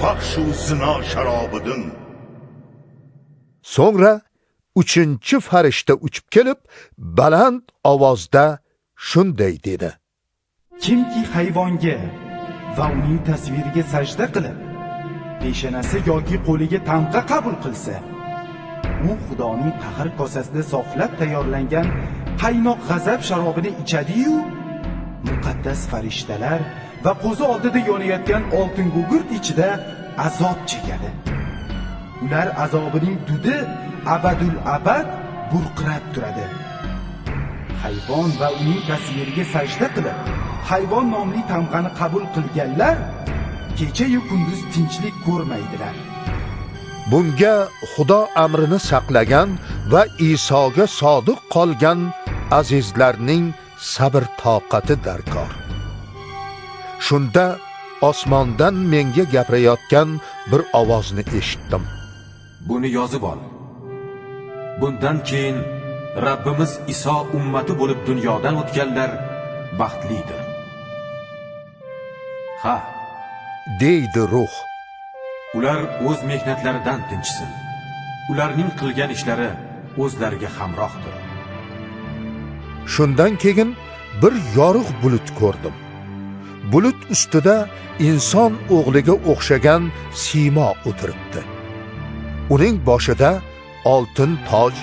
fahshu zino sharobidan. So'ngra uchinchi farishta uchib kelib baland ovozda shunday dedi: Kimki hayvonga va uning tasviriga sajda qilib, peshonasi yoki qo'liga tamg'a qabul qilsa, u Xudoning qahr kosasida soflab tayyorlangan qaynoq g'azab sharobini ichadi-yu, muqaddas farishtalar va qo'zi oldida yonayotgan oltin gugurt ichida azob chekadi. Ular azobining dudi abadul abad burqirab turadi. Hayvon va uning tasviriga sajda qilib, hayvon nomli tamg'ani qabul qilganlar kecha-yu kunduz tinchlik ko'rmaydilar. Bunga Xudo amrini saqlagan va Isoga sodiq qolgan azizlarning sabr toqati darkor. Shunda osmondan menga gapirayotgan bir ovozni eshitdim. Buni yozib ol. Bundan keyin Rabbimiz Iso ummati bo'lib dunyodan o'tganlar baxtlidir. Ha, deydi ruh. Ular o'z mehnatlaridan tinchsin. Ularning qilgan ishlari o'zlariga hamrohdir. Shundan keyin bir yorug' bulut ko'rdim. Bulut ustida inson o'g'liga o'xshagan siymo o'tiribdi. Uning boshida oltin toj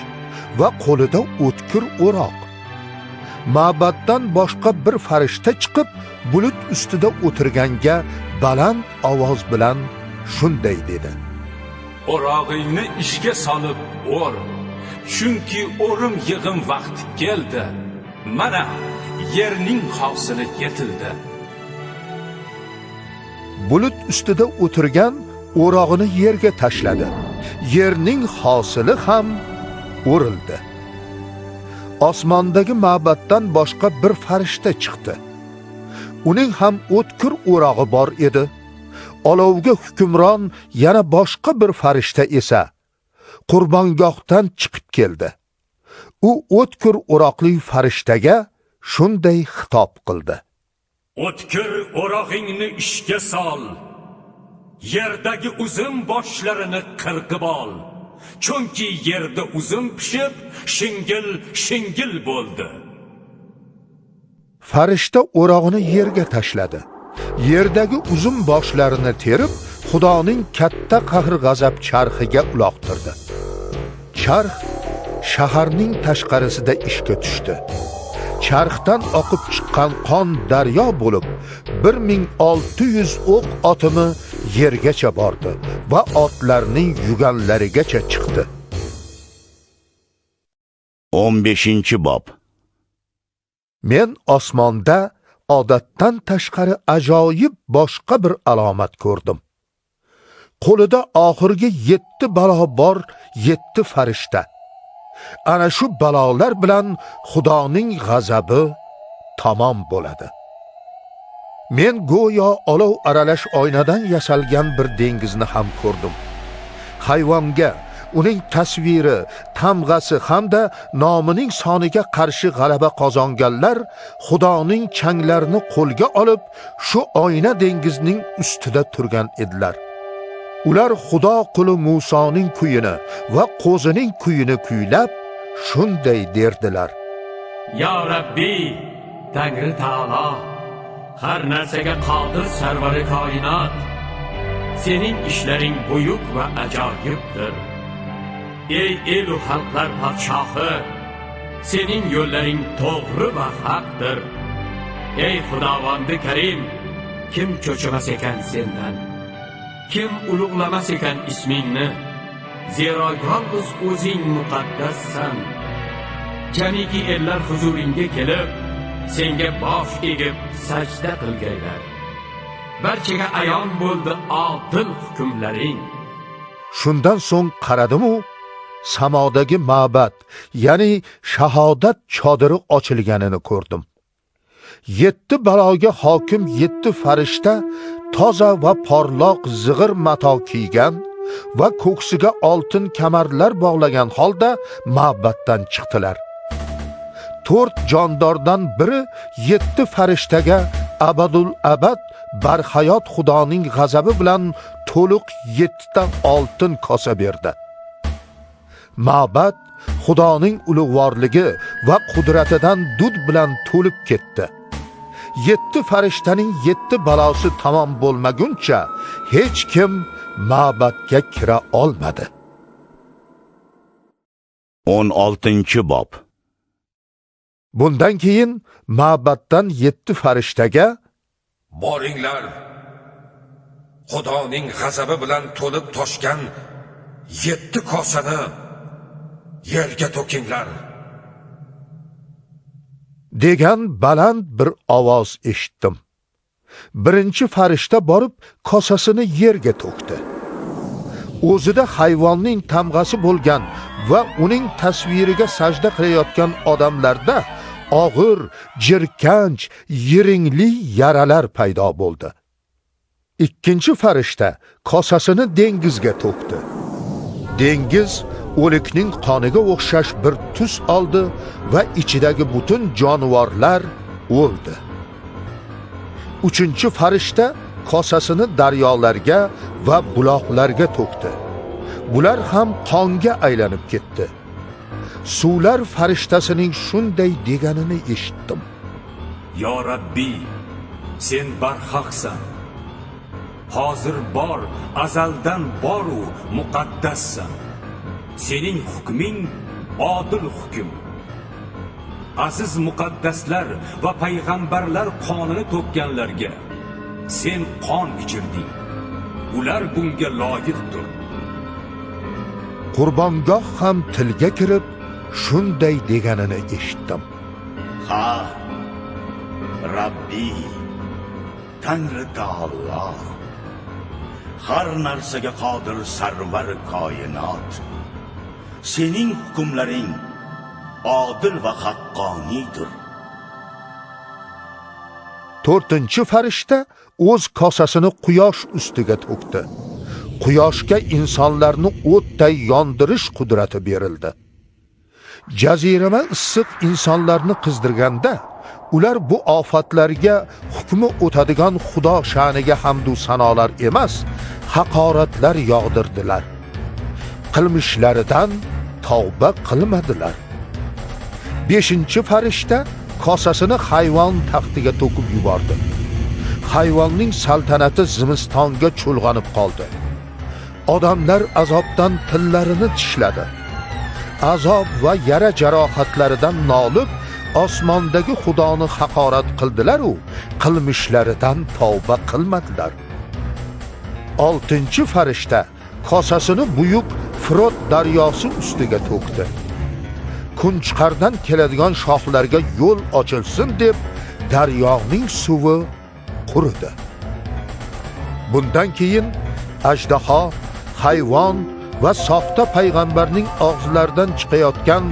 va qo'lida o'tkir o'roq. Ma'batdan boshqa bir farishta chiqib, bulut ustida o'tirganga baland ovoz bilan shunday dedi: O'rog'ingni ishga solib o'r, chunki o'rim yig'im vaqti keldi. Mana yerning hosili yetildi. Bulut ustida o'tirgan o'rog'ini yerga tashladi. Yerning hosili ham o'rildi. Osmondagi ma'batdan boshqa bir farishta chiqdi. Uning ham o'tkir o'rog'i bor edi. Olovga hukmron yana boshqa bir farishta esa qurbongohdan chiqib keldi. U o'tkir o'roqli farishtaga shunday xitob qildi: O'tkir o'rog'ingni ishga sol. Yerdagi uzum boshlarini qirqib ol. Chunki yerda uzum pishib, shingil shingil bo'ldi. Farishta o'rog'ini yerga tashladi. Yerdagi uzum boshlarini terib, Xudoning katta qahr-g'azab charxiga uloqtirdi. Charx shaharning tashqarisida ishga tushdi. Charxdan oqib chiqqan qon daryo bo'lib, 1600 o'q otimi yergacha bordi va otlarning yuganlarigacha chiqdi. 15-bob. Men osmonda odatdan tashqari ajoyib boshqa bir alomat ko'rdim. Qo'lida oxirgi 7 balo bor 7 farishta. Ana shu balolar bilan Xudoning g'azabi tamom bo'ladi. Men go'yo olov aralash oynadan yasalgan bir dengizni ham ko'rdim. Hayvonga, uning tasviri, tamg'asi hamda nomining soniga qarshi g'alaba qozonganlar Xudoning changlarini qo'lga olib, shu oyna dengizning ustida turgan edilar. Ular Xudo quli Musoning kuyini va qo'zining kuyini kuylab, shunday derdilar: Ya Rabbi, Tangri taolo, har narsaga qodir sarvari koinot, sening ishlaring buyuk va ajoyibdir. Ey elu xalqlar podshohi, sening yo'llaring to'g'ri va haqdir. Ey Xudovandi Karim, kim cho'chimas ekan sendan? Kim ulug'lamas ekan ismingni? Zero yolg'iz o'zing muqaddassan. Jamiki ellar huzuringga kelib, senga bosh egib sajda qilgaylar. Barchaga ayon bo'ldi odil hukmlaring. Shundan so'ng qaradimu, samodagi ma'bad, ya'ni shahodat chodiri ochilganini ko'rdim. 7 baloga hokim 7 farishta toza va porloq zig'ir mato kiygan va ko'ksiga oltin kamarlar bog'lagan holda ma'batdan chiqdilar. 4 jondordan biri 7 farishtaga abadul abad barhayot Xudoning g'azabi bilan to'liq 7 ta oltin kosa berdi. Ma'bad Xudoning ulug'vorligi va qudratidan dud bilan to'lib ketdi. 7 farishtaning 7 balosi tamom bo'lmaguncha hech kim ma'batga kira olmadi. 16-bob. Bundan keyin ma'batdan 7 farishtaga: Boringlar, Xudoning g'azabi bilan to'lib toshgan 7 kosani yerga to'kinglar, degan baland bir ovoz eshitdim. Birinchi farishta borib kosasini yerga to'kdi. O'zida hayvonning tamg'asi bo'lgan va uning tasviriga sajda qilayotgan odamlarda og'ir, jirkanch, yiringli yaralar paydo bo'ldi. Ikkinchi farishta kosasini dengizga to'kdi. Dengiz o'likning qoniga o'xshash bir tus oldi va ichidagi butun jonivorlar o'ldi. Uchinchi farishta kosasini daryolarga va buloqlarga to'kdi. Bular ham qonga aylanib ketdi. Suvlar farishtasining shunday deganini eshitdim: Yo Rabbi, sen barhaqsan. Hozir bor, azaldan bor u muqaddassan. Sening hukming odil hukm. Aziz muqaddaslar va payg'ambarlar qonini to'kkanlarga sen qon ichirding. Ular bunga loyiqdir. Qurbongoh ham tilga kirib shunday deganini eshitdim: Ha, Rabbi, Tangri taolo, har narsaga qodir sarvar koinot, sening hukmlaring odil va haqqoniydir. To'rtinchi farishta o'z kosasini quyosh ustiga to'kdi. Quyoshga insonlarni o'tday yondirish qudrati berildi. Jazirama issiq insonlarni qizdirganda, ular bu ofatlarga hukmi o'tadigan Xudo sha'niga hamd u sanolar emas, haqoratlar yog'dirdilar. Qilmishlaridan tavba qilmadilar. Beshinchi farishta kosasini hayvon taxtiga to'kib yubordi. Hayvonning saltanati zimistonga chulg'anib qoldi. Odamlar azobdan tillarini tishladi. Azob va yara jarohatlaridan nolib, osmondagi Xudoni haqorat qildilar-u, qilmishlaridan tavba qilmadilar. Oltinchi farishta kosasini buyuk Frot daryosi ustiga to'kdi. Kunchiqardan keladigan shoxlarga yo'l ochilsin deb daryoning suvi quridi. Bundan keyin ajdaho, hayvon va soxta payg'ambarning og'zlaridan chiqayotgan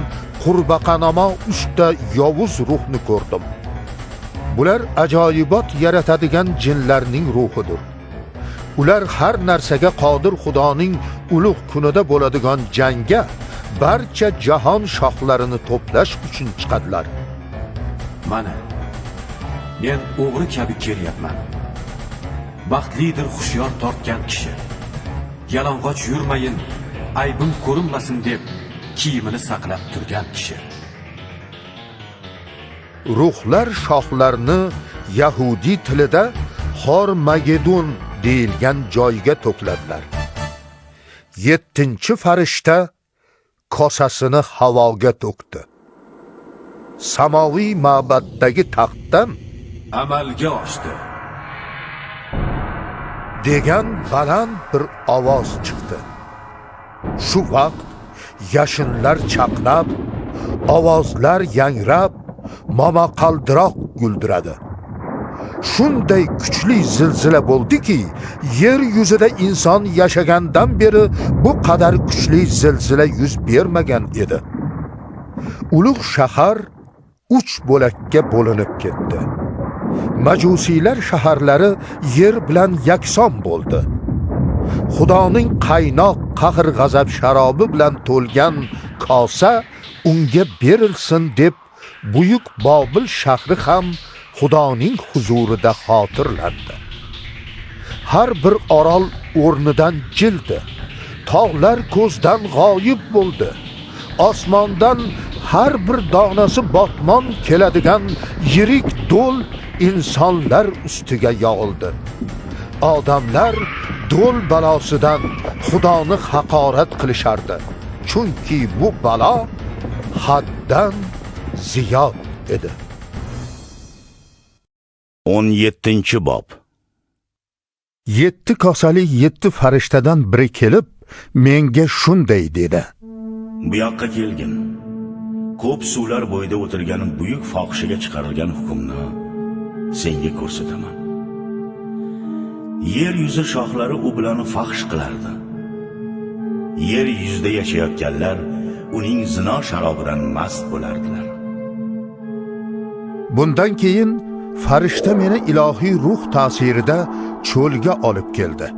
qurbaqanamo uchta yovuz ruhni ko'rdim. Bular ajoyibot yaratadigan jinlarning ruhidir. Ular har narsaga qodir Xudoning ulug' kunida bo'ladigan jangga barcha jahon shoxlarini to'plash uchun chiqadilar. Mana men o'g'ri kabi kelyapman. Baxtlidir hushyor tortgan kishi. Yalang'och yurmayin, aybim ko'rinmasin deb kiyimini saqlab turgan kishi. Ruhlar shoxlarni yahudi tilida Xormagedon deyilgan joyga to'pladilar. Yettinchi farishta kosasini havoga to'kdi. Samoviy ma'baddagi taxtdan amalga oshdi degan baland bir ovoz chiqdi. Shu vaqt yashinlar chaqnab, ovozlar yangrab, momaqaldiroq guldiradi. Shunday kuchli zilzila bo'ldiki, yer yuzida inson yashagandan beri bu qadar kuchli zilzila yuz bermagan edi. Ulug' shahar 3 bo'lakka bo'linib ketdi. Majusiylar shaharlari yer bilan yakson bo'ldi. Xudoning qaynoq qahr-g'azab sharobi bilan to'lgan kosa unga berilsin deb buyuk Bobil shahri ham Xudoning huzurida xotirlandi. Har bir orol o'rnidan jildi. Tog'lar ko'zdan g'oyib bo'ldi. Osmondan har bir donasi botmon keladigan yirik do'l insonlar ustiga yog'ildi. Odamlar do'l balosidan Xudoni haqorat qilishardi. Chunki bu balo haddan ziyod edi. 17-bob. 7 kosali 7 farishtadan biri kelib menga shunday dedi: Bu yoqqa kelgin. Ko'p suvlar bo'yida o'tirgan buyuk fohishaga chiqarilgan hukmni senga ko'rsataman. Yer yuzi shoxlari u bilan fahsh qilardi. Yer yuzida yashayotganlar uning zino sharobidan mast bo'lardilar. Bundan keyin farishta meni ilohiy ruh ta'sirida cho'lga olib keldi.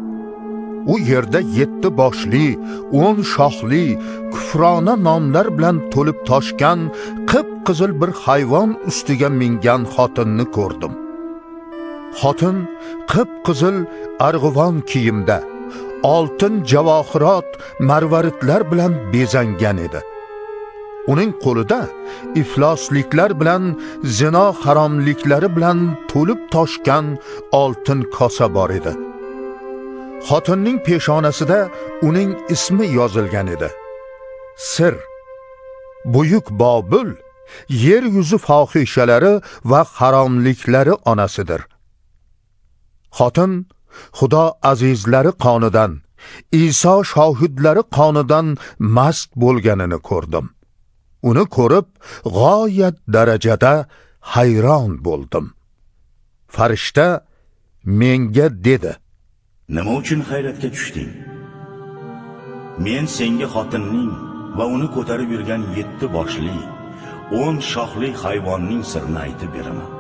U yerda 7 boshli, 10 shoxli, kufrona nomlar bilan to'lib toshgan qip-qizil bir hayvon ustiga mingan xotinni ko'rdim. Xotin qip-qizil arg'uvon kiyimda, oltin javohirot, marvaridlar bilan bezangan edi. Uning qo'lida iflosliklar bilan, zino haromliklari bilan to'lib toshgan oltin kosa bor edi. Xotinning peshonasida uning ismi yozilgan edi. Sir, buyuk Bobil, yer yuzi fohishalari va haromliklari onasidir. Xotin Xudo azizlari qonidan, Iso shohidlari qonidan mast bo'lganini ko'rdim. Uni ko'rib g'oyat darajada hayron bo'ldim. Farishta menga dedi: Nima uchun hayratga tushding? Men senga xotinning va uni ko'tarib yurgan 7 boshli, 10 shoxli hayvonning sirini aytib beraman.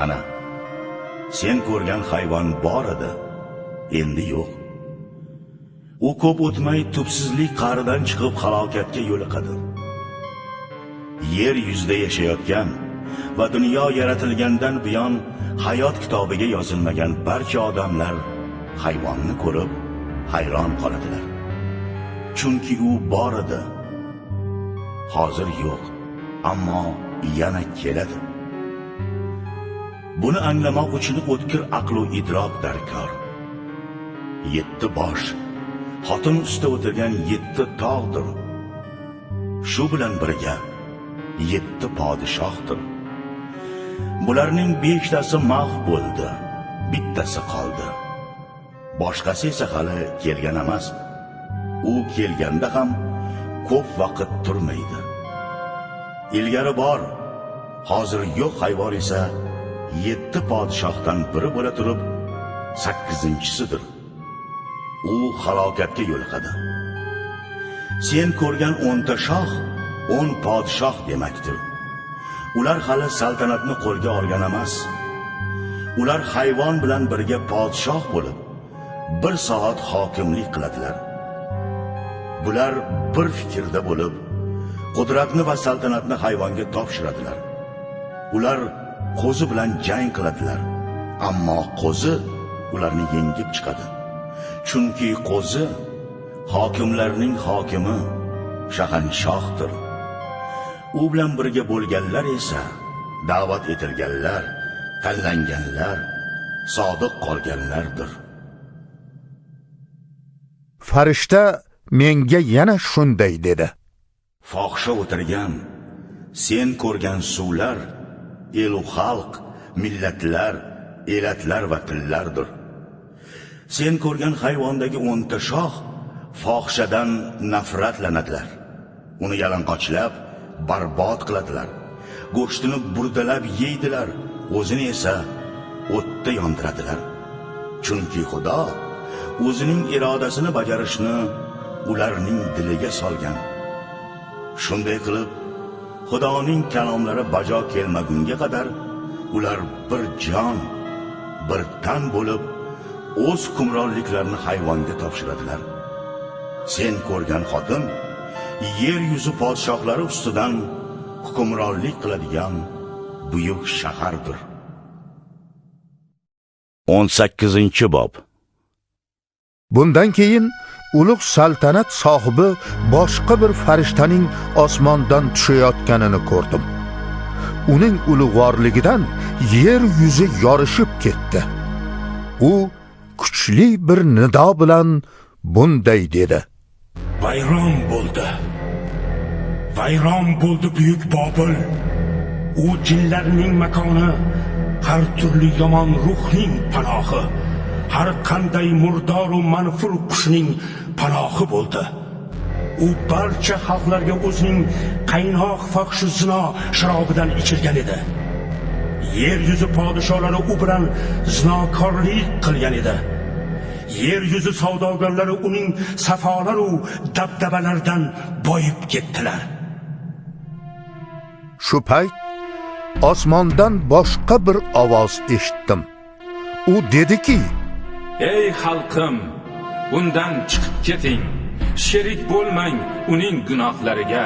Ana, sen ko'rgan hayvon bor edi, endi yo'q. U ko'p o'tmay tubsizlik qa'ridan chiqib halokatga yo'liqadi. Yer yuzida yashayotgan va dunyo yaratilgandan buyon hayot kitobiga yozilmagan barcha odamlar hayvonni ko'rib hayron qoladilar. Chunki u bor edi, hozir yo'q, ammo yana keladi. Buni anglamoq uchun o'tkir aql va idrok darkor. 7 bosh xotin ustida o'tirgan 7 tog'dir. Shu bilan birga 7 podshohdir. Bularning 5tasi mahv bo'ldi, bittasi qoldi. Boshqasi esa hali kelgan emas. U kelganda ham ko'p vaqt turmaydi. Ilgari bor, hozir yo'q hayvon esa 7 podshohdan biri bo'la turib 8-inchisidir. U halokatga yo'liqadi. Sen ko'rgan 10 ta shox 10 podshoh demakdir. Ular hali saltanatni qo'lga olgan emas. Ular hayvon bilan birga podshoh bo'lib, 1 soat hokimlik qiladilar. Bular bir fikrda bo'lib, qudratni va saltanatni hayvonga topshiradilar. Ular qo'zi bilan jang qiladilar, ammo qo'zi ularni yengib chiqadi. Chunki qo'zi hokimlarning hokimi, shahanshohdir. U bilan birga bo'lganlar esa da'vat etilganlar, tanlanganlar, sodiq qolganlardir. Farishta menga yana shunday dedi: Fohisha o'tirgan, sen ko'rgan suvlar elu xalq, millatlar, elatlar va tillardir. Sen ko'rgan hayvondagi 10 ta shox fohishadan nafratlanadilar. Uni yalang'ochlab barbod qiladilar. Go'shtini burdalab yeydilar, o'zini esa o'tda yondiradilar. Chunki Xudo o'zining irodasini bajarishni ularning diliga solgan. Shunday qilib, Xudoning kalomlari bajo kelmagunga qadar ular bir jon, bir tan bo'lib o'z hukmronliklarini hayvonga topshiradilar. Sen ko'rgan xotin yer yuzi podshohlari ustidan hukmronlik qiladigan buyuk shahardir. 18-bob. Bundan keyin ulug' saltanat sohibi boshqa bir farishtaning osmondan tushayotganini ko'rdim. Uning ulug'vorligidan yer yuzi yorishib ketdi. U kuchli bir nido bilan bunday dedi: Vayron bo'ldi. Vayron bo'ldi buyuk Bobil. U jinlarning makoni, har turli yomon ruhning panohi, har qanday murdor va manfur qushning panohi bo'ldi. U barcha xalqlarga o'zining qaynoq fohish zino sharobidan ichirgan edi. Yer yuzi podshohlari u bilan zinokorlik qilgan edi. Yer yuzi savdogarlari uning safolaru dabdabalaridan boyib ketdilar. Shu payt osmondan boshqa bir ovoz eshitdim. U dediki: Ey xalqim, undan chiqib keting, sherik bo'lmang uning gunohlariga,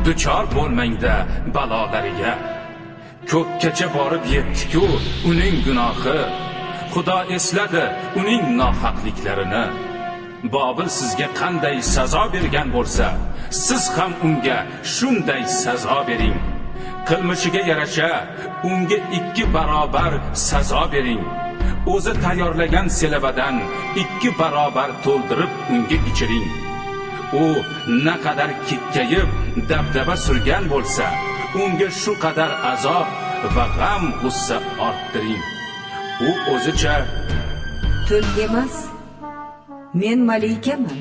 duchor bo'lmang-da balolariga. Ko'kkacha borib yetdi-ku uning gunohi. Xudo esladi uning nohaqliklarini. Bobil sizga qanday sazo bergan bo'lsa, siz ham unga shunday sazo bering. Qilmishiga yarasha unga 2 barobar sazo bering. O'zi tayyorlagan selavadan 2 barobar to'ldirib unga ichiring. U naqadar kekkayib dabdaba surgan bo'lsa, unga shu qadar azob va g'am g'ussa orttiring. U o'zicha: Tun emas, men malikaman,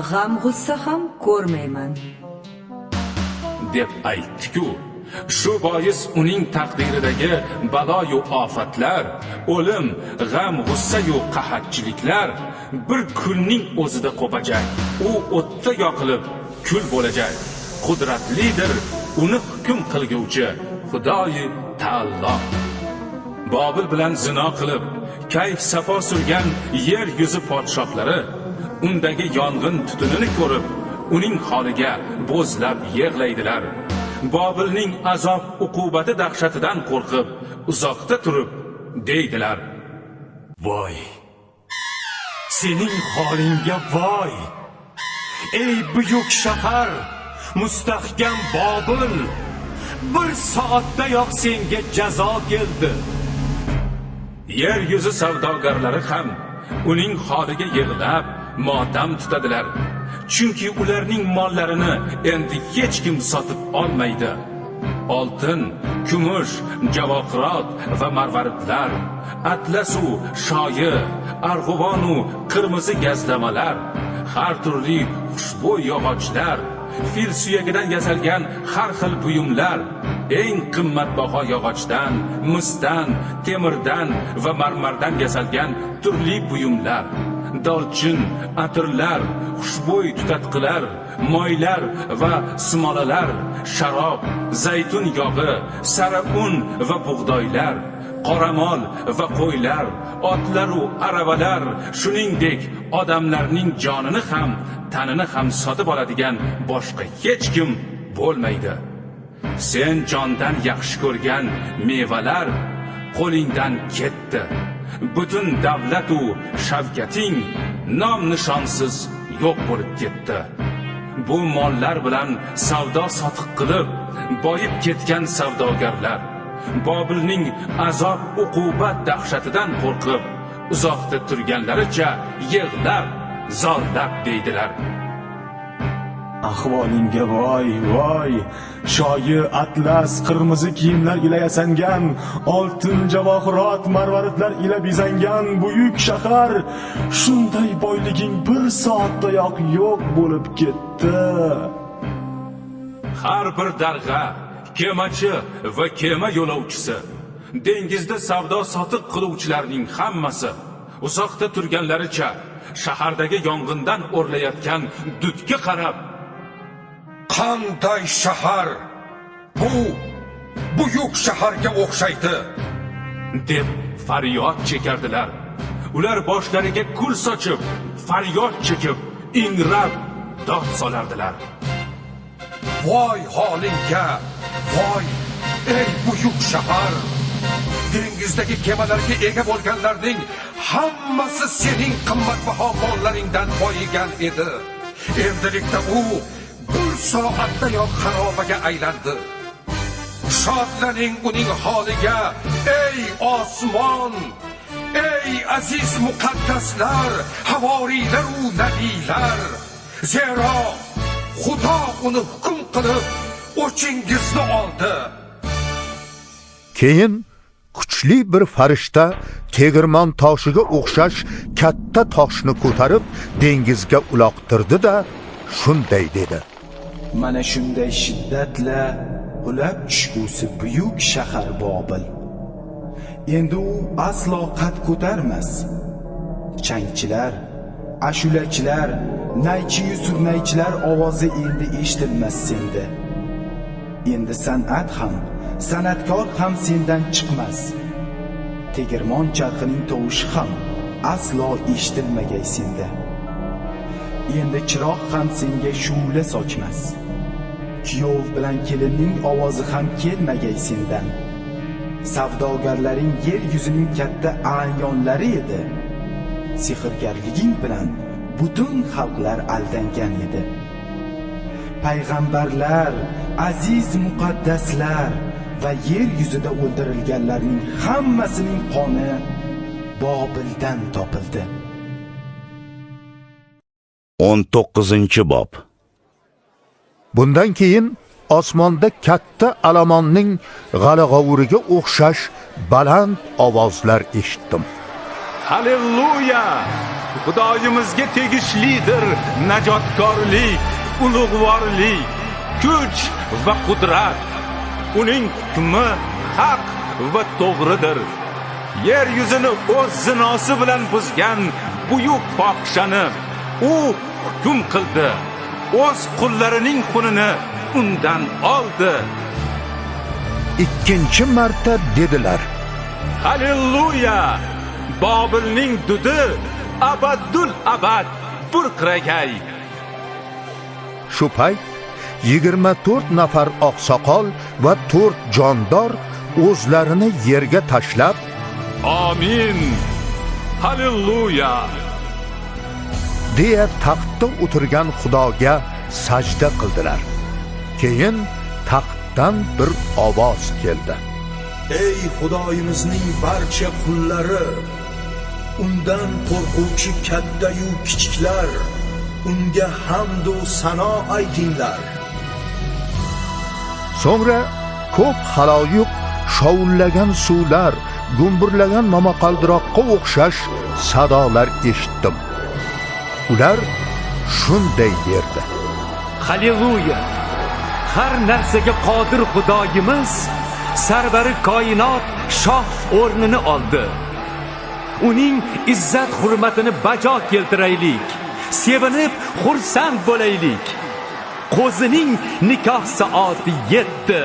g'am g'ussa ham ko'rmayman, deb aytdi-ku. Shu bois uning taqdiridagi baloyu ofatlar, o'lim, g'am g'ussayu qahatchiliklar bir kunning o'zida qo'pajak. U o'tda yoqilib kul bo'lajak. Qudratlidir uni hukm qilguvchi Xudoyi Taolo. Bobil bilan zino qilib, kayf safo surgan yer yuzi podshohlari undagi yong'in tutunini ko'rib, uning holiga bo'zlab yig'laydilar. Bobilning azob uqubati dahshatidan qo'rqib, uzoqda turib deydilar: Voy! Sening holingga voy! Ey buyuk shahar, mustahkam Bobil! Bir soatdayoq senga jazo keldi. Yer yuzi savdogarlari ham uning holiga yig'lab motam tutadilar. Chunki ularning mollarini endi hech kim sotib olmaydi. Oltin, kumush, javohirot va marvaridlar, atlasu shoyi, arg'uvonu qirmizi gazlamalar, har turli xushbo'y yog'ochlar, fil suyagidan yasalgan har xil buyumlar, eng qimmatbaho yog'ochdan, misdan, temirdan va marmardan yasalgan turli buyumlar, dolchin, atirlar, xushbo'y tutatqilar, moylar va smolalar, sharob, zaytun yog'i, sara un va bug'doylar, qoramol va qo'ylar, otlar-u aravalar, shuningdek odamlarning jonini ham, tanini ham sotib oladigan boshqa hech kim bo'lmaydi. Sen jondan yaxshi ko'rgan mevalar qo'lingdan ketdi. Butun davlat-u shavkating nom nishonsiz yo'q bo'lib ketdi. Bu mollar bilan savdo sotiq qilib boyib ketgan savdogarlar Bobilning azob uqubat dahshatidan qo'rqib uzoqda turganlaricha yig'lab zorlab deydilar: Ahvolingga voy voy! Shoyi atlas, qirmizi kiyimlar ila yasangan, oltin, javohirot, marvaridlar ila bezangan buyuk shahar, shunday boyliging bir soatdayoq yo'q bo'lib ketdi. Har bir darg'a, kemachi va kema yo'lovchisi, dengizda savdo sotiq qiluvchilarning hammasi uzoqda turganlaricha shahardagi yong'indan o'rlayotgan dudga qarab: Qanday shahar! Bu buyuk shaharga o'xshaydi, deb faryod chekardilar. Ular boshlariga kul sochib, faryod chekib, ingrab dod solardilar. Voy holingga, voy, ey buyuk shahar! Dengizdagi kemalarga ega bo'lganlarning hammasi sening qimmatbaho mollaringdan boyigan edi. Endilikda u bir soatdayoq xarobaga aylandi. Shodlaning uning holiga, ey osmon, ey aziz muqaddaslar, havoriylar u nabiylar. Zero Xudo uni hukm qilib, o'chingizni oldi. Keyin kuchli bir farishta tegirmon toshiga o'xshash katta toshni ko'tarib dengizga uloqtirdi-da, shunday dedi: Mana shunday shiddatla qulab tushgusi buyuk shahar Bobil. Endi u aslo qad ko'tarmas. Changchilar, ashulachilar, naychiyu surnaychilar ovozi endi eshitilmas senda. Endi san'at ham, san'atkor ham sendan chiqmas. Tegirmon charxining tovushi ham aslo eshitilmagay senda. Endi chiroq ham senga shu'la sochmas. Kuyov bilan kelinning ovozi ham kelmagay sendan. Savdogarlaring yer yuzining katta a'yonlari edi. Sehrgarliging bilan butun xalqlar aldangan edi. Payg'ambarlar, aziz muqaddaslar va yer yuzida o'ldirilganlarning hammasining qoni Bobildan topildi. 19-bob. Bundan keyin osmonda katta alamonning g'alag'ovuriga o'xshash baland ovozlar eshitdim. Halleluya! Xudoyimizga tegishlidir najotkorlik, ulug'vorlik, kuch va qudrat. Uning hukmi haq va to'g'ridir. Yer yuzini o'z zinosi bilan buzgan buyuk fohishani u hukm qildi. O'z qullarining xunini undan oldi. Ikkinchi marta dedilar: Halleluya! Bobilning dudi abadul abad burqiragay. Shu payt 24 nafar oqsoqol va 4 jondor o'zlarini yerga tashlab, Amin! Halleluya! deya taxtda o'tirgan Xudoga sajda qildilar. Keyin taxtdan bir ovoz keldi: Ey Xudoyimizning barcha qullari, undan qo'rquvchi katta-yu kichiklar, unga hamd u sano aytinglar. So'ngra ko'p xaloyiq shovullagan suvlar, gumburlagan momaqaldiroqqa o'xshash sadolar eshitdim. Ular shunday derdi: Halleluya! Har narsaga qodir Xudoyimiz sarvari koinot shoh o'rnini oldi. Uning izzat hurmatini bajo keltiraylik. Sevinib xursand bo'laylik. Qo'zining nikoh soati yetdi.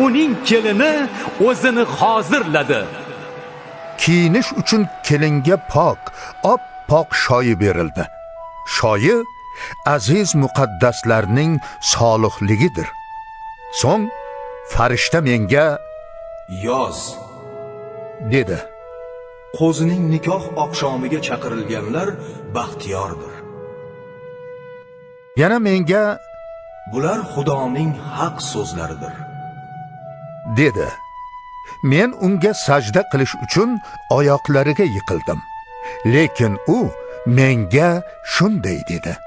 Uning kelini o'zini hozirladi. Kiyinish uchun kelinga pok, oppoq shoyi berildi. Shoyi aziz muqaddaslarning solihligidir. So'ng farishta menga: Yoz, dedi. Qo'zining nikoh oqshomiga chaqirilganlar baxtiyordir. Yana menga: Bular Xudoning haq so'zlaridir, dedi. Men unga sajda qilish uchun oyoqlariga yiqildim. Lekin u menga shunday dedi: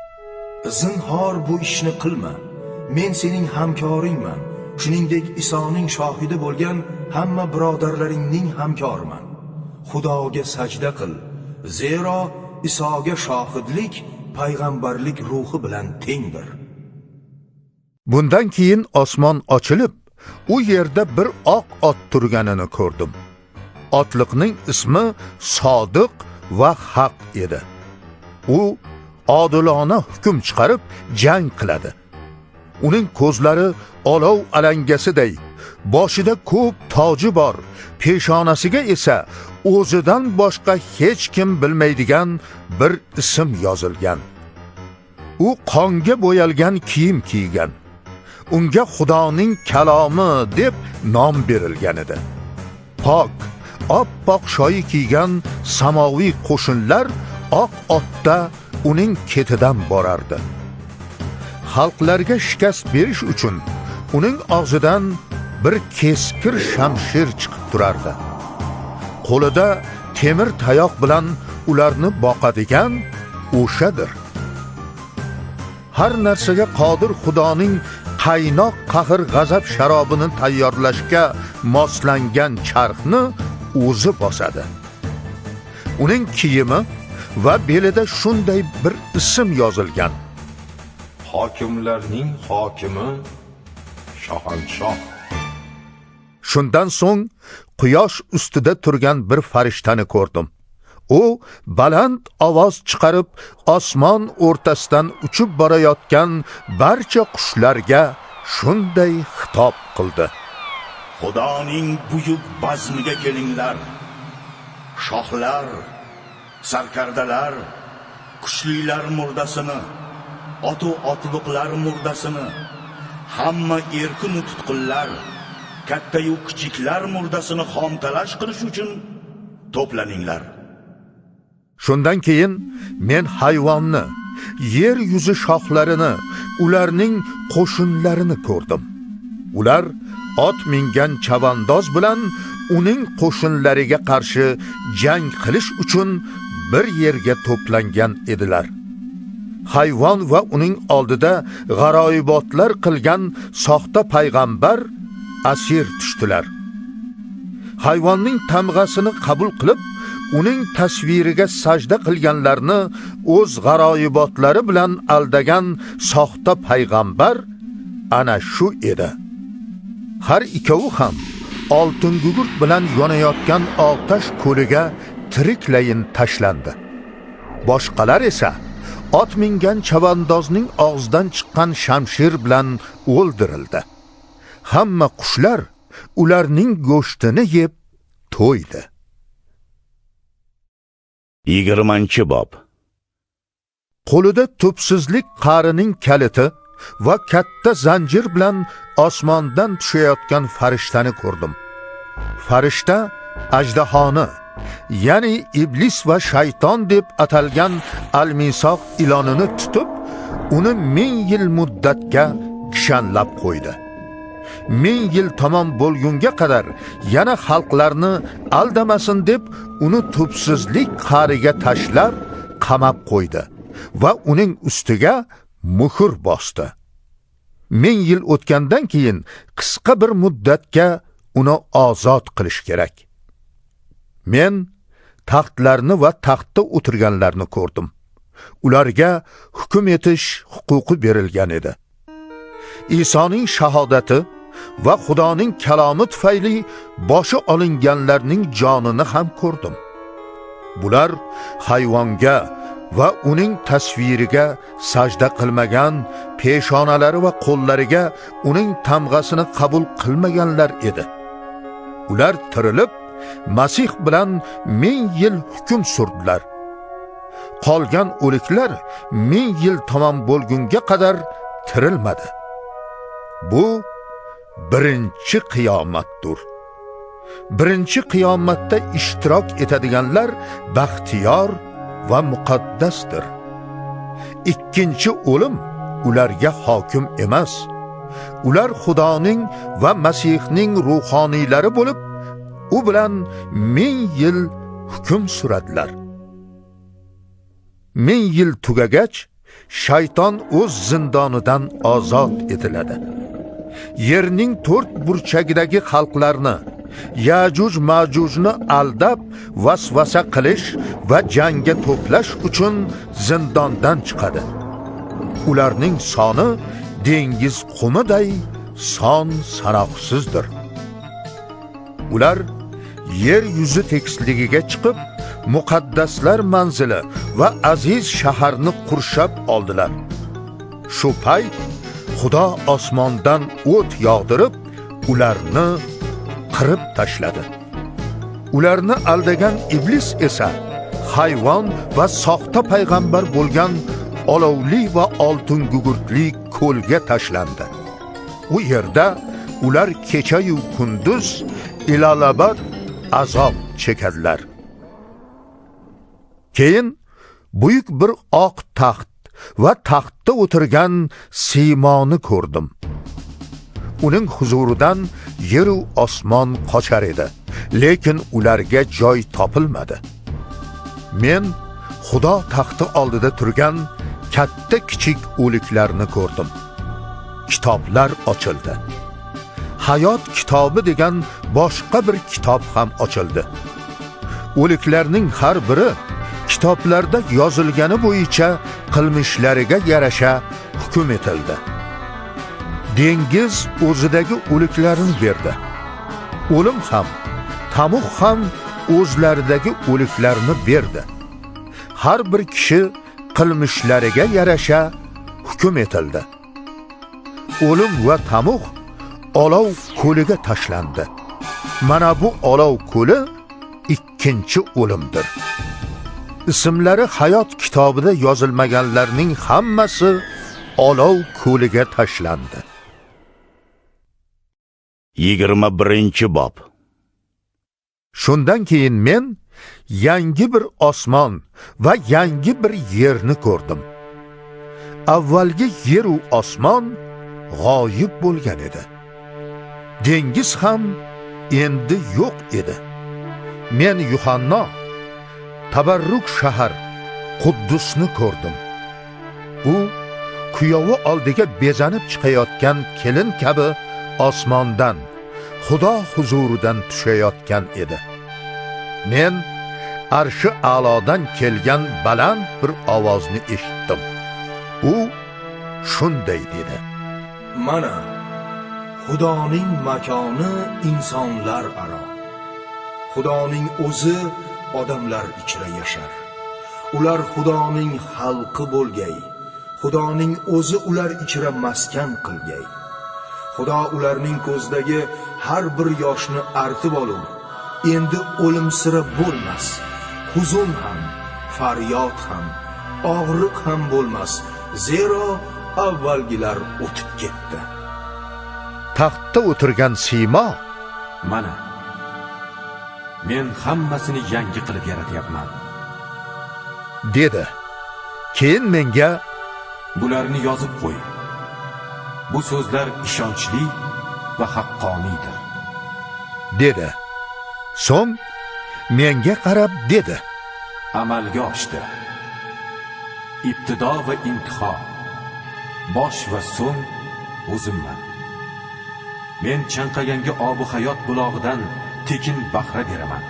Zinhor bu ishni qilma. Men sening hamkoringman. Shuningdek Isoning shohidi bo'lgan hamma birodarlaringning hamkoriman. Xudoga sajda qil, zero Isoga shohidlik payg'ambarlik ruhi bilan tengdir. Bundan keyin osmon ochilib, u yerda bir oq ot turganini ko'rdim. Otliqning ismi Sodiq va Haq edi. U odilona hukm chiqarib jang qiladi. Uning ko'zlari olov alangasiday, boshida ko'p toji bor, peshonasiga esa o'zidan boshqa hech kim bilmaydigan bir ism yozilgan. U qonga bo'yalgan kiyim kiygan. Unga Xudoning kalomi deb nom berilgan edi. Pok, oppoq shoyi kiygan samoviy qo'shinlar oq otda uning ketidan borardi. Xalqlarga shikast berish uchun uning og'zidan bir keskir shamshir chiqib turardi. Qo'lida temir tayoq bilan ularni boqadigan o'shadir. Har narsaga qodir Xudoning qaynoq qahr g'azab sharobini tayyorlashga moslangan charxni o'zi bosadi. Uning kiyimi va belida shunday bir ism yozilgan: Hokimlarning hokimi, shohanshoh. Shundan so'ng quyosh ustida turgan bir farishtani ko'rdim. U baland ovoz chiqarib, osmon o'rtasidan uchib borayotgan barcha qushlarga shunday xitob qildi: Xudoning buyuk bazmiga kelinglar. Shohlar, sarkardalar, kuchlilar murdasini, otu otliqlar murdasini, hamma erkin tutqunlar, katta-yu kichiklar murdasini xomtalash qilish uchun to'planinglar. Shundan keyin men hayvonni, yer yuzi shohlarini, ularning qo'shinlarini ko'rdim. Ular ot mingan chavandoz bilan uning qo'shinlariga qarshi jang qilish uchun bir yerga to'plangan edilar. Hayvon va uning oldida g'aroyibotlar qilgan soxta payg'ambar asir tushdilar. Hayvonning tamg'asini qabul qilib, uning tasviriga sajda qilganlarni o'z g'aroyibotlari bilan aldagan soxta payg'ambar ana shu edi. Har ikkovi ham oltin gugurt bilan yonayotgan otash ko'liga tiriklayin tashlandi. Boshqalar esa ot mingan chavandozning og'zidan chiqqan shamshir bilan o'ldirildi. Hamma qushlar ularning go'shtini yeb to'ydi. 20-bob. Qo'lida tubsizlik qarining kaliti va katta zanjir bilan osmondan tushayotgan farishtani ko'rdim. Farishta ajdahoni, ya'ni iblis va shayton deb atalgan almisoq ilonini tutib, uni 1000 yil muddatga kishanlab qo'ydi. 1000 yil tamom bo'lgunga qadar yana xalqlarni aldamasin deb uni tubsizlik qariga tashlab qamab qo'ydi va uning ustiga muhr bosdi. 1000 yil o'tgandan keyin qisqa bir muddatga uni ozod qilish kerak. Men taxtlarni va taxtda o'tirganlarni ko'rdim. Ularga hukm etish huquqi berilgan edi. Isoning shahodati va Xudoning kalomi tufayli boshi olinganlarning jonini ham ko'rdim. Bular hayvonga va uning tasviriga sajda qilmagan, peshonalari va qo'llariga uning tamg'asini qabul qilmaganlar edi. Ular tirilib, Masih bilan 1000 yil hukm surdilar. Qolgan o'liklar 1000 yil tamom bo'lgunga qadar tirilmadi. Bu birinchi qiyomatdir. Birinchi qiyomatda ishtirok etadiganlar baxtiyor va muqaddasdir. Ikkinchi o'lim ularga hokim emas. Ular Xudoning va Masihning ruhoniylari bo'lib, u bilan 1000 yil hukm suradilar. 1000 yil tugagach, shayton o'z zindonidan ozod etiladi. Yerning 4 burchagidagi xalqlarni, Yajuj Majujni aldab vasvasa qilish va jangga to'plash uchun zindondan chiqadi. Ularning soni dengiz qumiday son sanoqsizdir. Ular yer yuzi tekisligiga chiqib, muqaddaslar manzili va aziz shaharni qurshab oldilar. Shu payt Xudo osmondan o't yog'dirib, ularni qirib tashladi. Ularni aldagan iblis esa hayvon va soxta payg'ambar bo'lgan olovli va oltin gugurtli ko'lga tashlandi. U yerda ular kecha-yu kunduz ilalabad azob chekadilar. Keyin buyuk bir oq taxt va taxtda o'tirgan siymoni ko'rdim. Uning huzuridan yeru osmon qochar edi, lekin ularga joy topilmadi. Men Xudo taxti oldida turgan katta kichik o'liklarni ko'rdim. Kitoblar ochildi. Hayot kitobi degan boshqa bir kitob ham ochildi. O'liklarning har biri kitoblarda yozilgani bo'yicha qilmishlariga yarasha hukm etildi. Dengiz o'zidagi o'liklarni berdi. O'lim ham, tamuq ham o'zlaridagi o'liklarni berdi. Har bir kishi qilmishlariga yarasha hukm etildi. O'lim va tamuh olov ko'liga tashlandi. Mana bu olov ko'li ikkinchi o'limdir. Ismlari hayot kitobida yozilmaganlarning hammasi olov ko'liga tashlandi. 21-bob. Shundan keyin men yangi bir osmon va yangi bir yerni ko'rdim. Avvalgi yer u osmon g'oyib bo'lgan edi. Dengiz ham endi yo'q edi. Men Yuhanno tabarruk shahar Quddusni ko'rdim. U kuyovi oldiga bezanib chiqayotgan kelin kabi osmondan, Xudo huzuridan tushayotgan edi. Men arshi a'lodan kelgan baland bir ovozni eshitdim. U shunday dedi: Mana Xudoning makoni insonlar aro. Xudoning o'zi odamlar ichra yashar. Ular Xudoning xalqi bo'lgay. Xudoning o'zi ular ichra maskan qilgay. Xudo ularning ko'zidagi har bir yoshni artib olur. Endi o'lim sira bo'lmas. Huzun ham, faryod ham, og'riq ham bo'lmas. Zero avvalgilar o'tib ketdi. Taxtda o'tirgan siymo: Mana men hammasini yangi qilib yaratyapman, dedi. Keyin menga: Bularni yozib qo'y. Bu so'zlar ishonchli va haqqoniydir, dedi. So'ng menga qarab dedi: Amalga oshdi. Ibtido va intiho, bosh va so'ng o'zimman. Men chanqaganga obi hayot bulog'idan tekin bahra beraman.